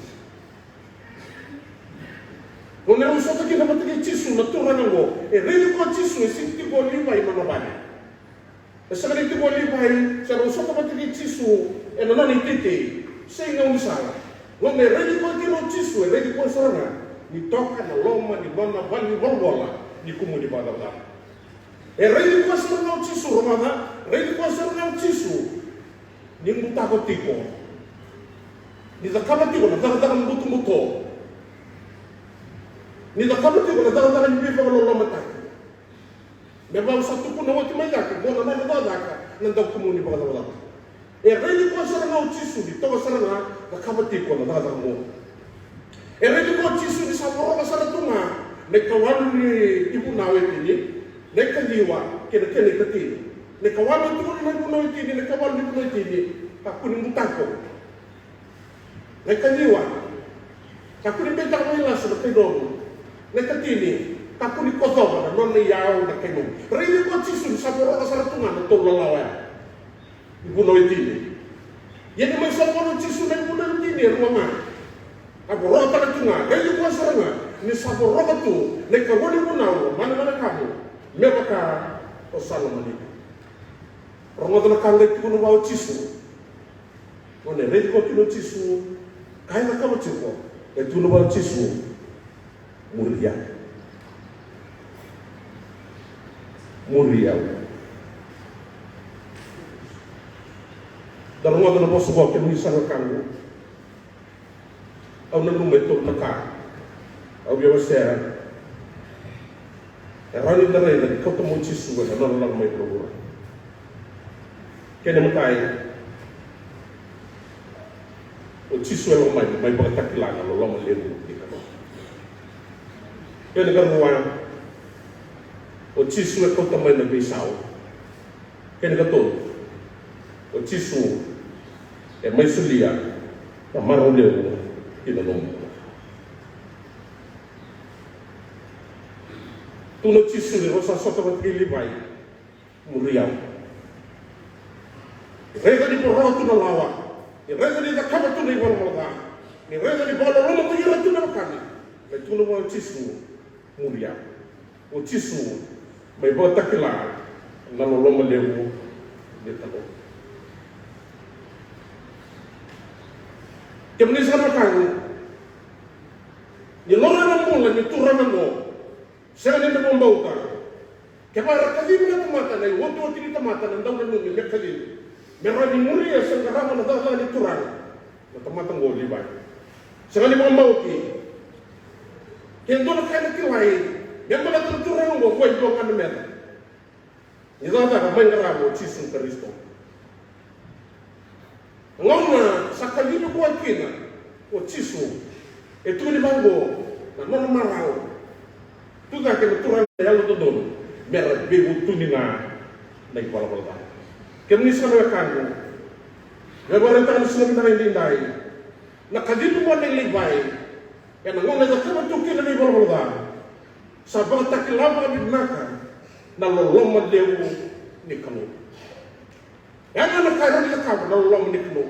gauna erau sota kina vata kei Jisu na turaga qo, e raici koya o Jisu, e sega ni tiko o Livai nona vale. E sega ni tiko o Livai, sa rau sota vata kei Jisu ena nona iteitei, se i gaunisala. Gauna e raici koya kina o Jisu, e raici koya sara ga ni toka na loma ni nona valenivolavola ni kumuni vakacavacava. E raici koya sara ga o Jisu, rogoca, raici koya sara ga o Jisu ni butako tiko, ni cakava tiko na cakacaka butobuto, ni cakava tiko na cakacaka ni veivakalolomataki. Me vaka au sa tukuna oti mai cake, mo na nona cakacaka na dau kumuni vakacavacava. E raici koya sara ga o Jisu ni toka sara ga, cakava tiko na cakacaka oqo. E raici koya o Jisu ni sa voroka sara tu ga na ikawalu ni vunau e tini, na ikaciwa kei na kena ikatini. Na ikawalu e tukuna na vunau e tini, na ikawalu ni vunau e tini, kakua ni butako. Na ikaciwa, kakua ni beitaka mai lasu na kai nomu. Na ikatini, kakua ni kocova na nona iyau na kai nomu. Raici koya o Jisu ni sa voroka sara tu ga na tolu na lawa ya. Ivunau e tini. Ia ni mai sa voro o Jisu na ivunau e tini e rua ga. A voroka tale tu ga, raici koya sara ga ni sa voroka tu na ikawalu ni vunau, mani na kamu, me vaka o sa lomani. Rogoca na ka qai tukuna vua o Jisu. Gauna e raici koya kina o Jisu, ka e cakava tiko, e tukuna vua o Jisu, muri au. Muri au. Da rogoca na vosa qo, kemuni sa na wekaqu. Au nanuma e tolu na ka au via wasea. E rawa ni da raica ni kauta mai o Jisu ena nona lako mai vuravura. Kena imatai, o Jisu e lako mai, mai vakatakila na loloma levu ni Kalou. Kena ikarua, o Jisu e kauta mai na veisau. Kena ikatolu, o Jisu e mai solia na marau levu ki na nomu bula. Tukuna o Jisu ni rau sa sota vata kei Livai, muri au. Ni raica ni voroka tu na lawa, ni raica ni cakava tu na ivalavala ca, ni raica ni vakalolomataki ira tu na wekana, qai tukuna vua o Jisu, muri au. O Jisu mai vakatakila na loloma levu ni Kalou. Kemuni sa na wekaqu, ni loma ni bula ni turaga qo, sega ni da vakabauta. Kevaka era kacivi na tamata, na iotioti ni tamata, na dau nanumi me kacivi, me rawa ni muria se qarava na cakacaka ni Turaga, na tamata qo o Livai. Sega ni vakabauti. Ke dua na ka ena kilai me baleta na turaga qo, qo e dua ga na meca. Ni cakacaka mai qarava o Jisu Karisito. Na gauna sa kacivi koya kina o Jisu, e tukuni vaqo na nona marau. Tu cake na Turaga na yalododonu me ra veivutuni ga na ivalavala ca. Kemuni sa na wekaqu, me vakaraitaka na siga vinaka edaidai, na kacivi koya nei Livai ena gauna e cakava tu kina na ivalavala ca, sa vakatakila vakavinaka na loloma levu ni Kalou. E a ga na ka e rawa ni cakava na loloma ni Kalou.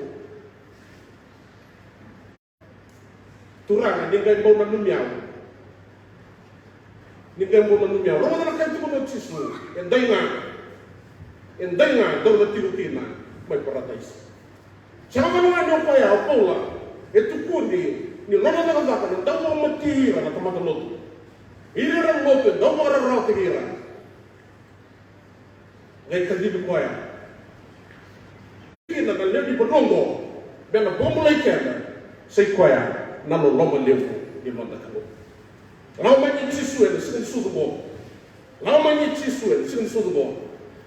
Turaga, ni qai bau nanumi au. Ni qai bau nanumi au. Rogoca na ka e tukuna o Jisu, e dai ga. E dai ga, dou na tiko kina mai Parataisi. Sega walega ni o koya o Paula e tukuni ni nona cakacaka na dau vakamatei ira na tamata lotu. Ira era lotu e dau vakararawataki ira. Qai kacivi koya kina na lewe ni vanua oqo me na vakabulai keda, sa i koya na loloma levu ni noda Kalou. Lako mai o Jisu ena siga ni sucu oqo. Lako mai o Jisu ena siga ni sucu oqo.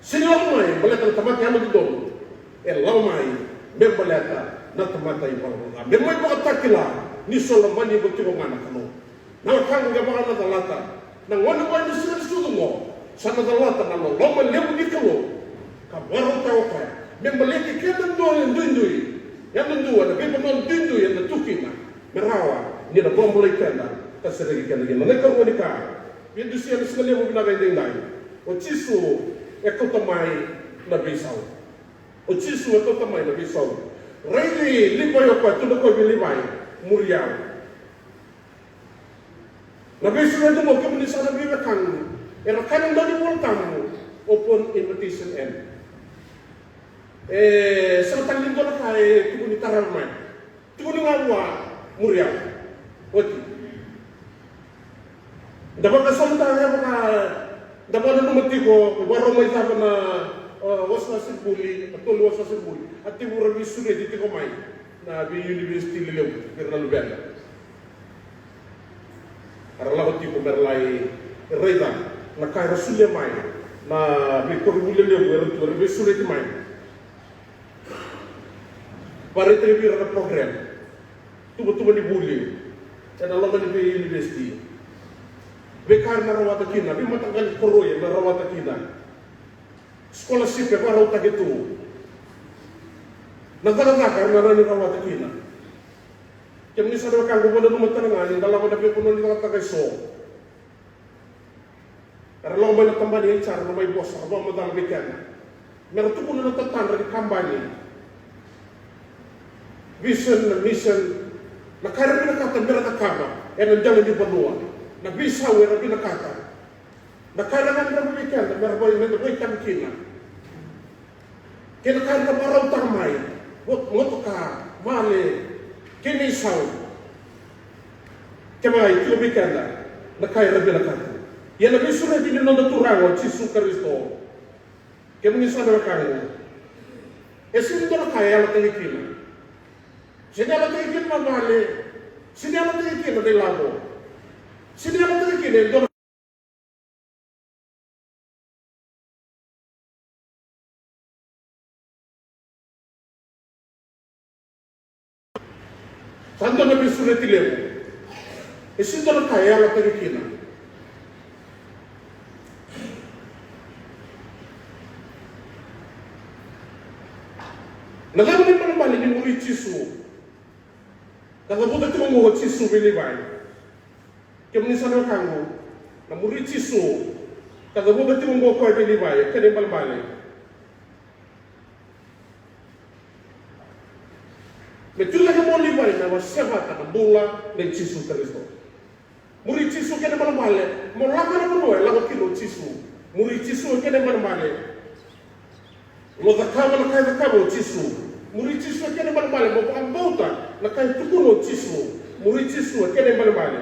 Sega ni lako mai baleta na tamata yalododonu. E lako mai me baleta na tamata ivalavala ca, me mai vakatakila ni so lomani iko tiko ga na Kalou. Na wekaqu, kevaka o na calata na gauna oqo ena siga ni sucu oqo, sa na calata na loloma levu ni Kalou ka vakarautaka o koya me baleti keda dua e duidui, yadudua na veivanua duidui eda tu kina, me rawa ni na vakabulai keda ka sereki keda kina. Na ikarua ni ka, veidusia na siga levu vinaka edaidai, o Jisu e kauta mai na veisau. O Jisu e kauta mai na veisau. Raici Livai o koya, tukuna o koya vei Livai, muri au. Na veisau e dua, kemuni sa na veiwekani, era kaya na iVolatabu, open invitation end. E sega tale ni dua na ka e tukuni tarava mai. Tukuni ga vua Muri au. Oti. Da vakasamataka, da vaka, da vakananuma tiko, vakarau mai cava na, o, wasewase ni vuli, na tolu wasewase ni vuli. A tekivu ra veisureti tiko mai na veiunivesiti lelevu, vei ira na luveda. Era lako tiko me ra lai raica na ka era solia mai na veikoronivuli lelevu era tu, era veisureti mai. Vakaraitaki vei ira na program, tuvatuva ni vuli ena loma ni veiunivesiti. Veika era na rawata kina, veimataqali koroi era na rawata kina. Scholarship e vakarautaki tu. Na cakacaka era na rawa ni rawata kina. Kemuni sa na wekaqu, vakananuma tale ga ni da lako ena veivanua ni cakacaka eso. Era lako mai na tabana ni H R, ra mai vosa, ra vakamacala vei keda. Me ra tukuna na tatadra ni kabani. Vision, na mission, na ka era vinakata me ra cakava ena dela ni vanua. Na veisau era vinakata. Na ka era gadreva vei keda me ra vakaitavi kina. Kei na ka era vakarautaka mai, mo-, motoka, vale, kei na isau. Kevaka e tiko vei keda na ka era vinakata. Ia na veisureti ni noda Turaga o Jisu Karisito. Kemuni sa na wekaqu. E sega ni dua na ka e yalataki kina. Sega ni yalataki kina na vale. Sega ni yalataki kina na ilavo. Sega ni yalataki kina e dua na Sa dua na veisureti levu. E sega ni dua na ka e yalataki kina. Na cava na ibalebale ni muri Jisu? Ka cavuta tiko oqo o Jisu vei Livai. Kemuni sa na wekaqu, na muri Jisu ka cavuta tiko oqo o koya vei Livai, e kena ibalebale. Me tu cake mo Livai me wasea vata na bula nei Jisu Karisito. Muri Jisu kena ibalebale, mo lako ena vanua e lako kina o Jisu. Muri Jisu kena ibalebale. Mo cakava na ka e cakava o Jisu. Muri Jisu e kena ibalebale, mo vakabauta na ka e tukuna o Jisu. Muri Jisu e kena ibalebale,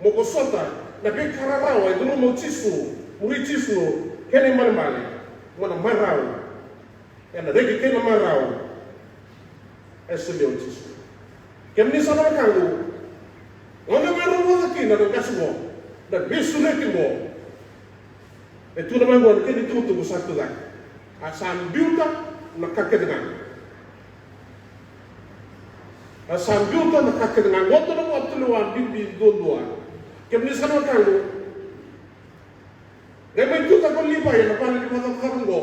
mo vosota na veika rarawa e curuma o Jisu. Muri Jisu e kena ibalebale, mo na marau ena reki kei na marau e solia o Jisu. Kemuni sa na wekaqu, o na marau vata kina na qase qo, na veisureti qo. E tukuna mai qo na kena itukutuku sa tu cake. A sa biuta na ka kece ga. A sa biuta na ka kece ga. Qo dua na vakatulewa bibi duadua. Kemuni sa na wekaqu, qai mai tu cake o Livai ena vale ni vakacavacava qo.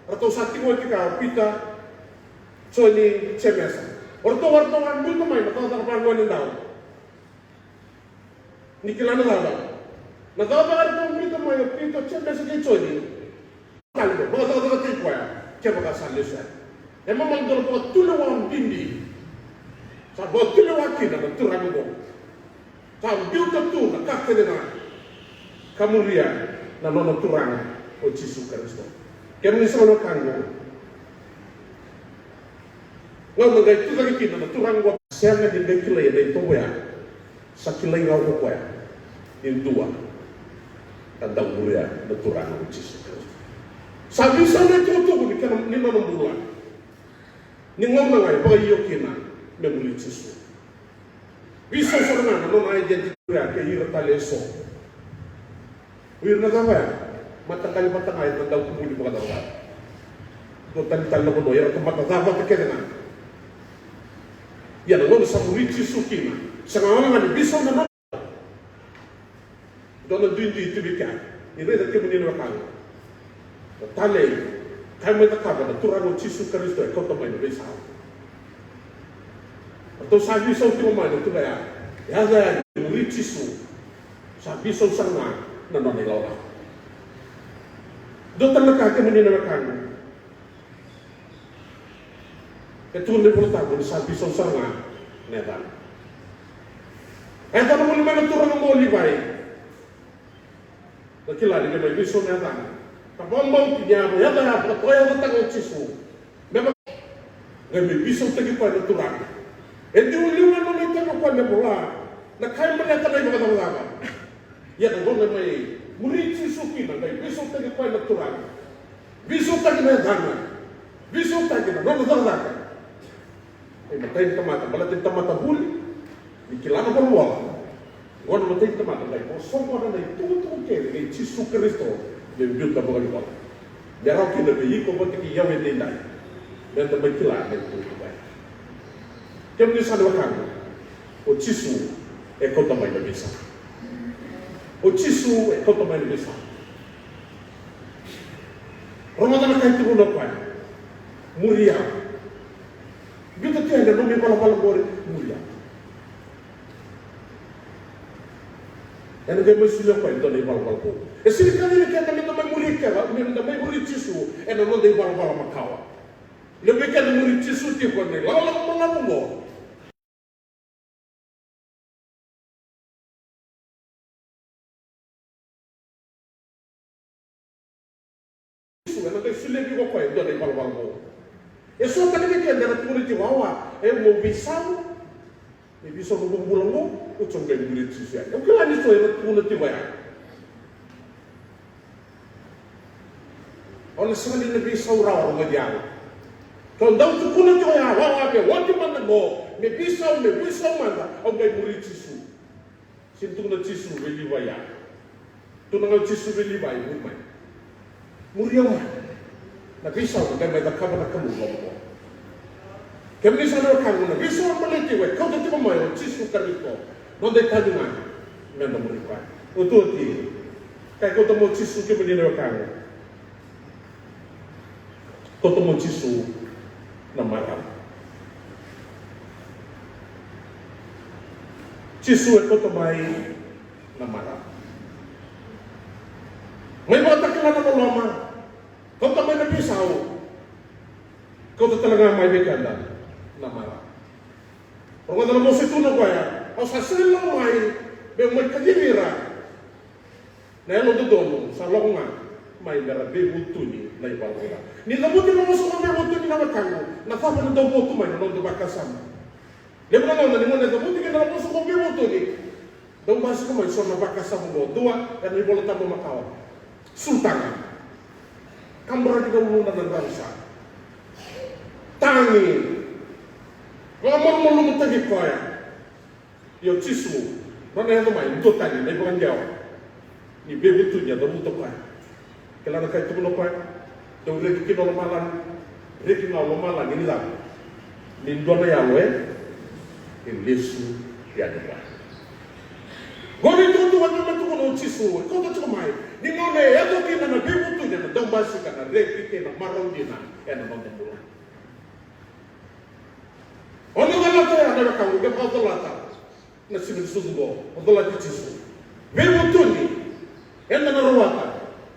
Ratou sa tiko oti kea o Pita, Joni, Jemesa. O ratou, o ratou a biuta mai na cakacaka vagone dau. Ni kila na cava? Na cakacaka era biuta mai o Pita, Jemesa kei Joni. Tale me vakacakacakataki koya kevaka sa lesu yani. E mamalu dua na vakatulewa bibi. Sa vakatulewa kina na turaga qo. Sa biuta tu na ka kece ga ka muria na nona Turaga o Jisu Karisito. Kemuni sa na wekaqu, gauna qai tu cake kina na turaga qo, sega ni qai kilai ena itovo ya. Sa kilai ga o koya e dua ka dau muria na Turaga o Jisu Karisito. Sa veisau na itukutuku ni kena, ni nona bula. Ni gauna ga e vakaio kina me muri Jisu. Veisau sara ga na nona identity ya kei ira tale eso. O ira na cava ya? Mataqali vata ga ira na dau kumuni vakacavacava. Dua tani tale na vanua, ira tamata ca vata kece ga. Ia na gauna sa muri Jisu kina, sa ga oga ga ni veisau na nona. Dua na duidui tu vei kea, ni raica kemuni na wekaqu. Na talei ka e mai cakava na Turaga o Jisu Karisito e kauta mai na veisau. Ratou sa veisau tiko mai na tuba ya. Yaca ya ni muri Jisu. Sa veisau sara ga na nona ilawalawa. Dua tale na ka kemuni na wekaqu. E tukuna na iVolatabu ni sa veisau sara ga na yacana. E yacana voli mai na turaga qo o Livai. Na kila ni qai mai veisau na yacana. Ka vakabauti ni a yaca ya vakatoyacataka o Jisu. Me vaka qai mai veisautaki koya na Turaga. E dua na liu na nona itavi o koya me vola na ka e baleta na ivakacavacava. Ia na gauna e mai muri Jisu kina, qai veisautaki koya na Turaga, veisautaki na yacana, veisautaki na nona cakacaka. E matai ni tamata, baleta ni tamata vuli, ni kila na volavola. Qo na matai ni tamata qai vosa qo na itukutuku kece nei Jisu Karisito me biuta vakaivola. Me rawa kina vei iko vata kei au edaidai meda mai kila na itukutuku ya. Kemuni sa na wekaqu, o Jisu e kauta mai na veisau. O Jisu e kauta mai na veisau. Rogoca na ka e tukuna o koya. Muri au. Biuta tu yani na nomu ivalavala qori, muri au. Ena qai mai solia o koya e dua na ivalavala vou. E sega ni kacivaki keda meda mai muri keda, meda mai muri Jisu ena noda ivalavala makawa. Levu vei keda muri Jisu tiko ena ilakolako balavu qo. Jisu ena qai solia vei iko o koya e dua na ivalavala vou. E so tale vei keda era tukuna tiko, awa, e, mo veisau. Me veisau na bula qo, oti au qai muri Jisu yani. Au kila ni so era tukuna tiko ya. O na sega ni na veisau rawa, rogoci au. Kau dau tukuna tiko ya, wawa, me oti mada qo, me veisau, me veisau mada, au qai muri Jisu. Sega ni tukuna o Jisu vei Livai ya. Tukuna ga o Jisu vei Livai, muri mai. Muri au mai. Na veisau na qai mai cakava na Kalou vakaoqo. Kemuni sa na wekaqu, na veisau e baleti iko, e kauta tiko mai o Jisu Karisito. Noda itavi ga meda muri koya. Otioti, ka e kauta mai o Jisu, kemuni na wekaqu. Kauta mai o Jisu na marau. Jisu e kauta mai na marau. Mai vakatakila na loloma, kauta mai na veisau, kauta tale ga mai vei keda na marau. Rogoca na vosa e tukuna o koya, au sa sega ni lako mai meu mai kacivi ira na yalododonu, sa lako ga mai me ra veivutuni na ivalavala ca. Ni cavuti na vosa mo veivutuni, na wekaqu, na cava na dau votu mai na noda vakasama? Levu na gauna ni gauna e cavuti kina na vosa mo veivutuni, dau basika mai so na vakasama qo. Dua, ena iVolatabu makawa. Sulutaga. Kaburaki na uluna na dravusa. Tagi. Vakamalumalumutaki koya. Ia o Jisu, nona yaco mai, dua tani na ivakadewa ni veivutuni, a cavuta o koya. Kila na ka e tukuna o koya? Dau reki kina o lomalagi. Reki ga o lomalagi ni cava? Ni dua na yalo e, e lesu yani vua. Qori tukutuku e tukuna o Jisu, e kauta tiko mai. Ni gauna e yaco kina na veivutuni, ena dau basika na reki kei na marau dina ena noda bula. O na colata ya na wekaqu, ke vakacolata na siga ni sucu qo, o colati Jisu. Veivutuni, eda na rawata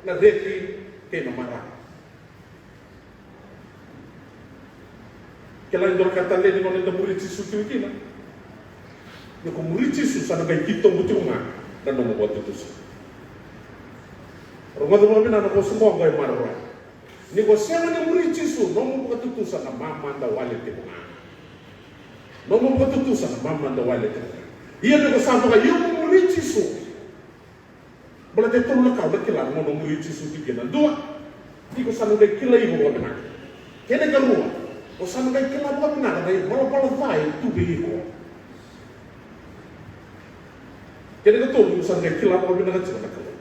na reki kei na marau. Kila e dua na ka talei ni gauna eda muri Jisu tiko kina. Ni ko muri Jisu, sa na qai titobu tiko ga na nomu vakatutusa. Rogoca vakavinaka na vosa qo, qai maroroya. Ni ko sega ni muri Jisu, nomu vakatutusa na mamada wale tiko ga. Nomu vakatutusa na mamada wale tiko ga. Ia ni ko sa vakaio mo muri Jisu, baleta e tolu na ka o na kila mo muri Jisu tiko kina. Dua, ni ko sa na qai kilai iko vakavinaka. Kena ikarua, o sa na qai kila vakavinaka na ivalavala ca e tu vei iko. Kena ikatolu, ni ko sa na qai kila vakavinaka tiko na Kalou.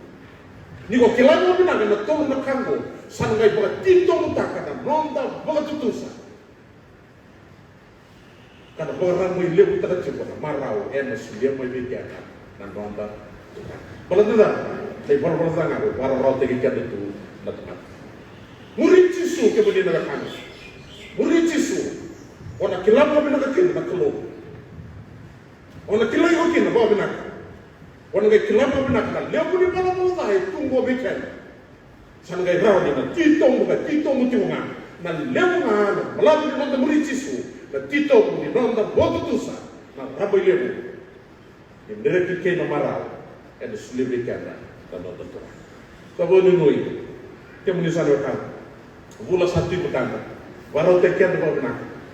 Ni ko kila vakavinaka na tolu na ka qo, sa na qai vakatitobutaka na noda vakatutusa. Ka na vakarabailevutaka tiko na marau ena solia mai vei keda na noda Turaga. Baleta na ivalavala ca ga e vakararawataki keda tu na tamata. Muri Jisu, kemuni na wekaqu. Muri Jisu, o na kila vakavinaka kina na Kalou. O na kilai iko kina vakavinaka. O na qai kila vakavinaka na levu ni valavala ca e tu qo vei keda. Sa na qai rawa ni na titobu, ka titobu tiko ga na levu ga na balavu ni noda muri Jisu, na titobu ni noda vakatutusa, na rabailevu ni reki kei na marau ena solia vei keda na noda Turaga. Sa vakanuinui, kemuni sa na wekaqu. Vula sa tu i matada. Vakarautaki keda vakavinaka.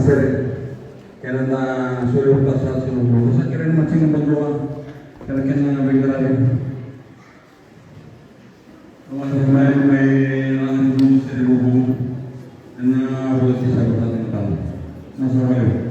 sere. Kena da soli vata sa soli vata sa kere na matina badua. Kena kena veiqaravi. Mai, mai, mai, na ni sere vuvu. Na voti sa vata na tala. Na sa mai.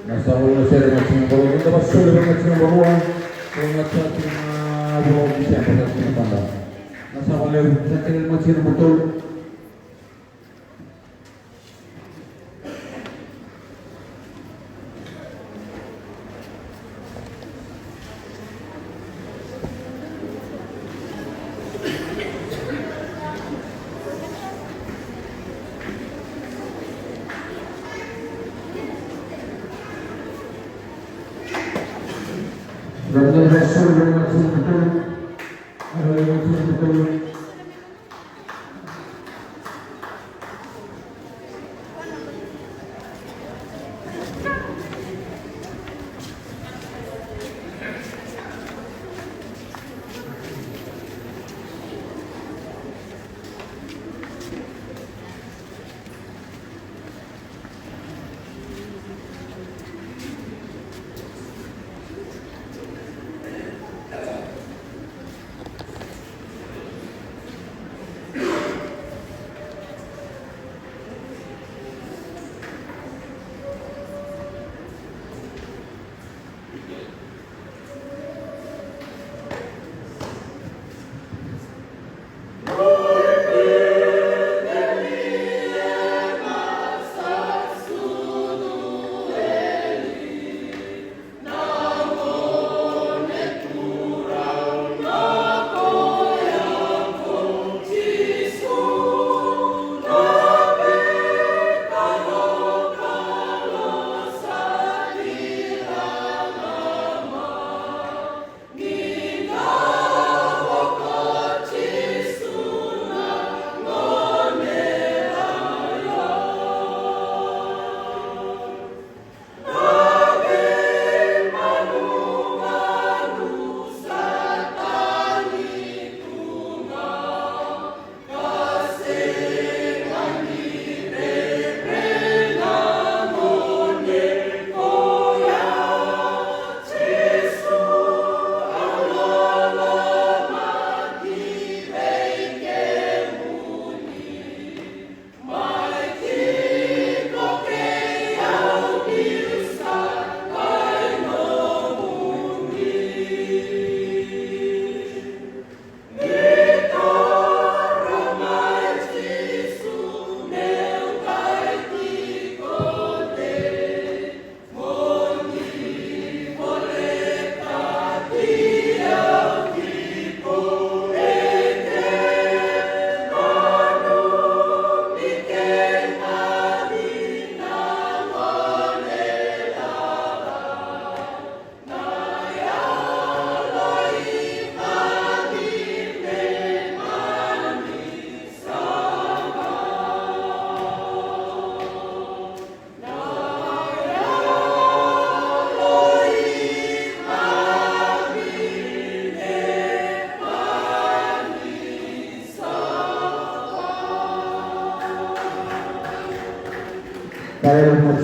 Na sa olu na sere na tini na barua, na sa olu na tini na barua, ko na sa tini na barua, Disemba, na tini na barua. Na sa olu na tini na barua.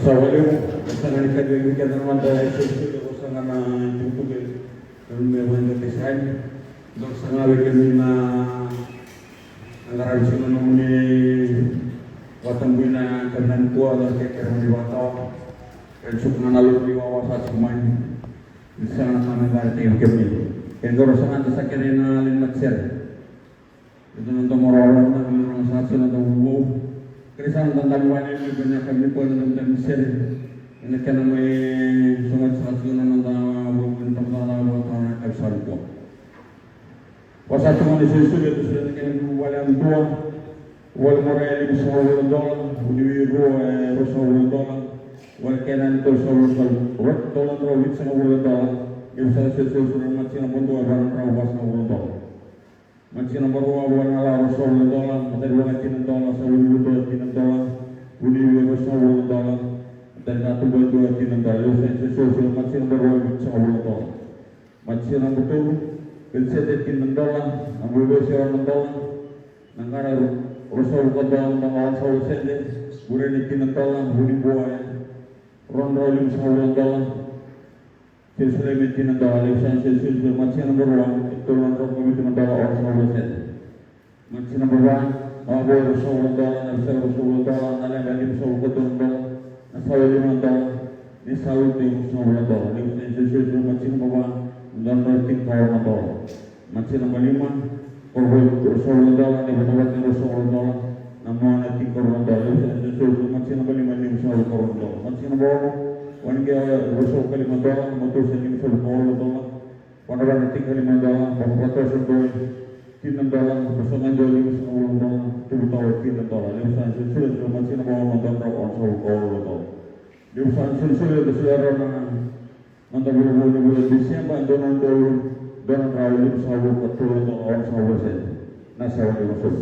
Sa vakalevu, e sega ni kacivi keda na noda isolisoli, o sega na itukutuku e me vakadeitaki sara. Dou saga vei kemuni na qaravi tiko na nomuni vakatabui na kavica nikua, dou kerekere mani vakatawa. Kei na suka ga na lotu ni wawa sa tiko mai. Ni sega na ka me qaravi kemuni. Kei na qaravi saga da sa kerei na lewe ni matasere. Eda na domo rawa na, na, na, sa tiko na domo vou. Kere sa na dadabe vua na iliuliu na yakavi nikua na domo ni sere. Ena kena mai sogo sa tiko na noda vou, na tamata na vou, na yakavi sa nikua. Vasa tiko na isolisoli, eda solia na kena vuvale yadua. Vuvale Morai e limasagavulu na dola, vuniwui Rua e ruasagavulu na dola, vuvale Kenani tolusagavulu na dola, tolusagavulu na dola, limasagavulu na dola, matasere Vanua e va na drau vasagavulu na dola. Matasere Vanua, vuvale Nala ruasagavulu na dola, matanivakarau tini na dola, sa vuniwui Dua tini na dola, vuniwui Rua ruasagavulu na dola, matanivakarau Dua tini na dola, limasagavulu na dola, matasere Vanua vitusagavulu na dola. Matasere Butolu, Velisede tini na dola, Nabuvesi e va na dola, Naqara ruasagavulu ka dua na dola onosagavulu na sede, Bureni tini na dola, Vunibua e rua na drau limasagavulu na dola, Jerusalemi tini na dola, Levisani Jerusalemi, matasere Vanua e tolu na drau ka vitu na dola onosagavulu na sede. Matasere Vanua, Navoi ruasagavulu na dola, Navusa ruasagavulu na dola, Naleba limasagavulu ka dua na dola, Nasawa lima na dola, Naisau ruasagavulu na dola, Levisani Jerusalemi, matasere Vanua, dua na drau tinikaono na dola. Matasere lima, Korovoi ruasagavulu na dola, Naivadavada ruasagavulu na dola, Namuana tinikaono na dola, Levisani Jerusalemi, matasere lima, limasagavulu ka rua na dola. Matasere ono, Waniqia ruasagavulu ka lima na dola, Matusa limasagavulu ka walu na dola, Vakarauwai tinikalima na dola, Vakarauwai tolusagavulu, tini na dola, Vakarauwai dua limasagavulu na dola, Tuvutawa tini na dola, Levisani Jerusalemi, matasere ono, dua na drau onosagavulu ka walu na dola. Levisani Jerusalemi, da solia rawa na noda vula ni vula Tiseba, dua na drau, dua na drau limasagavulu ka tolu na dola onosagavulu na sede. Na sa wale na soli.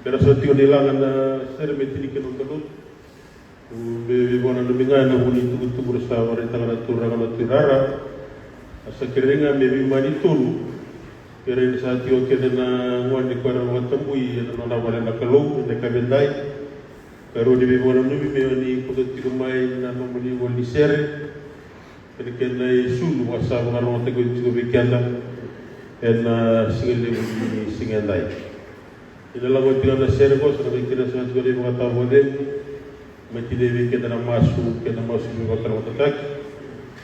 Era sa tiko ni laga na sere me tini kina noda lotu. Me veivakananumi ga ena vuku ni tukutuku ra sa vakaraitaka na turaga na tuirara. A sa kerei ga me veimani tolu. Kerei ni sa tiko kina na gone koya na vakatabui ena nona vale na Kalou ena yakavi edai. Karua ni veivakananumi me oni kauta tiko mai na nomuni voli ni sere. Kei na kena isulu a sa vakarogotaki oti tiko vei keda ena siga levu ni siga edai. Ena lako tiko na sere ko sa na vei keda sa tiko na ivakatawa vakacegu. Mai tini vei keda na masu, kei na masu ni vakatarogataki.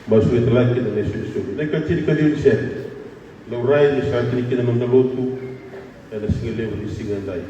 Masu e talaki kei na isolisoli. Na ikatini ka ciwa ni sere. Laurai ni sa tini kina noda lotu. Ena siga levu ni siga edai.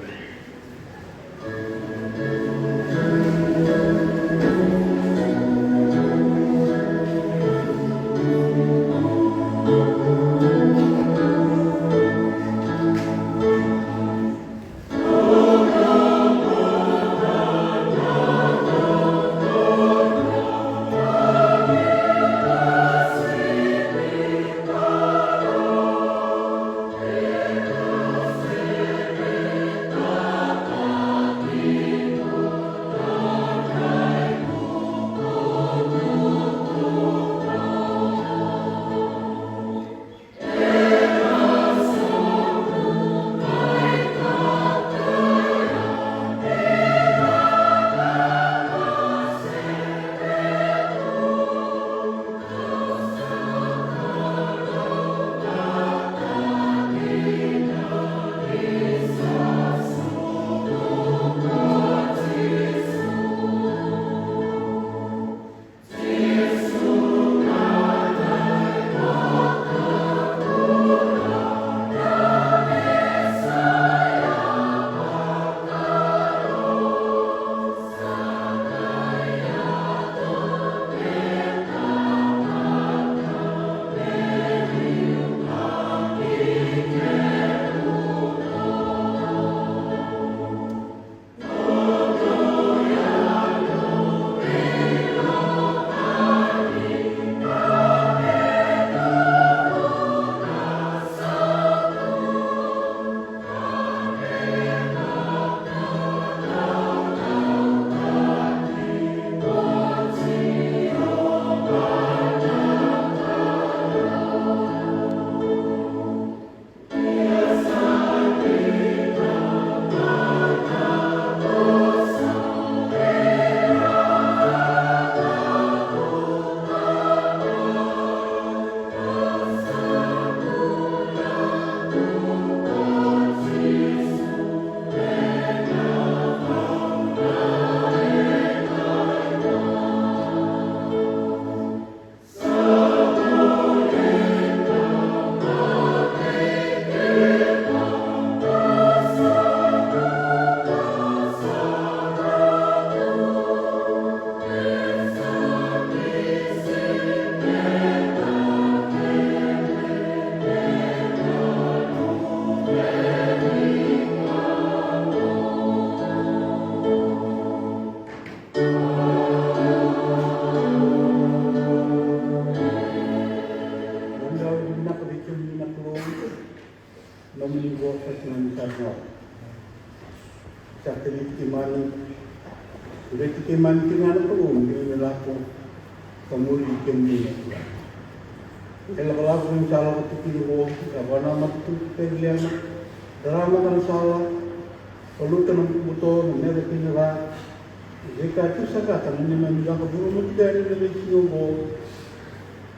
Sa talevi keimami, sureti keimami tiko ga na Kalou, me keimami lako ka muri kemuni na Turaga. E lakolako ni sa lako tiko kina qo, sa vanamata tu Petelihema, rarama ka na sala, valuta na butobuto, na meca kei na ca. Veika tu saka ta na neimami vakavuruma tiko yani na veisiga oqo.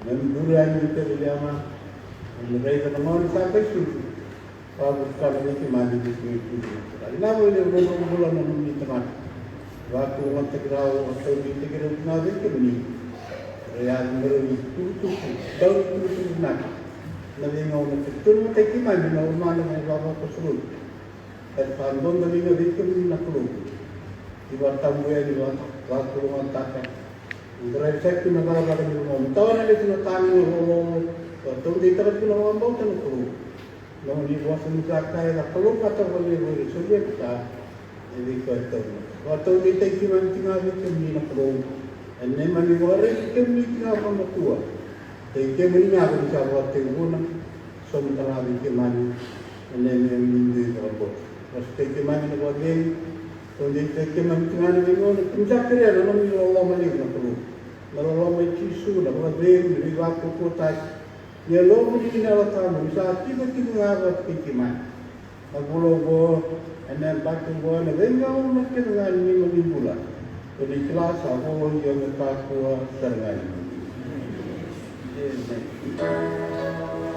Neimami duri yani i Petelihema, neimami raica na gone sa qai sucu. Vakavutikana vei keimami ni kemuni tu na Turaga. Ina vale ni rau bula na nomuni tamata. Vakalougatataki rau, vakataudeitaki rau tiko ga vei kemuni. Ra yaco me rau itukutuku, dau itukutuku vinaka. Na veigauna, tukuna matai keimami na lomana mai vavakoso lotu. Ka sa dodo liga vei kemuni na Kalou. Ni vakatabuya, ni vaka-, vakalougatataka. Ni qaravi saka tu na cakacaka ni lomamuni. Tawa na lesu na tagi na lololo. Vakataudeitaka tu na vakabauta na Kalou. Nomuni vosa ni sa kaya na Kalou ka tavani ira solia ka ta. E vei koya tauna. Vakataudeitaki keimami tiko ga vei kemuni na Kalou. E neimami vakaraici kemuni tiko ga vakamatua. Tei kemuni ga ko ni sa vakatekivuna. Sauma tale ga vei keimami. E neimami dui vakabauta. Vakataudeitaki keimami na vakacegu. Vakataudeitaki keimami tiko ga na veigauna. Kemuni sa kerea na nomuni loloma levu na Kalou. Na loloma i Jisu, na vakacegu, na veivakaukauwataki. Ni yalomuni, ni Yalo Tabu, ni sa tiko tiko ga vata kei keimami. Na vula oqo, ena yabaki oqo, ena veigauna kece ga ni neimami bula. Ko ni kila sa vo, io me kakua sara ga ni. Amen.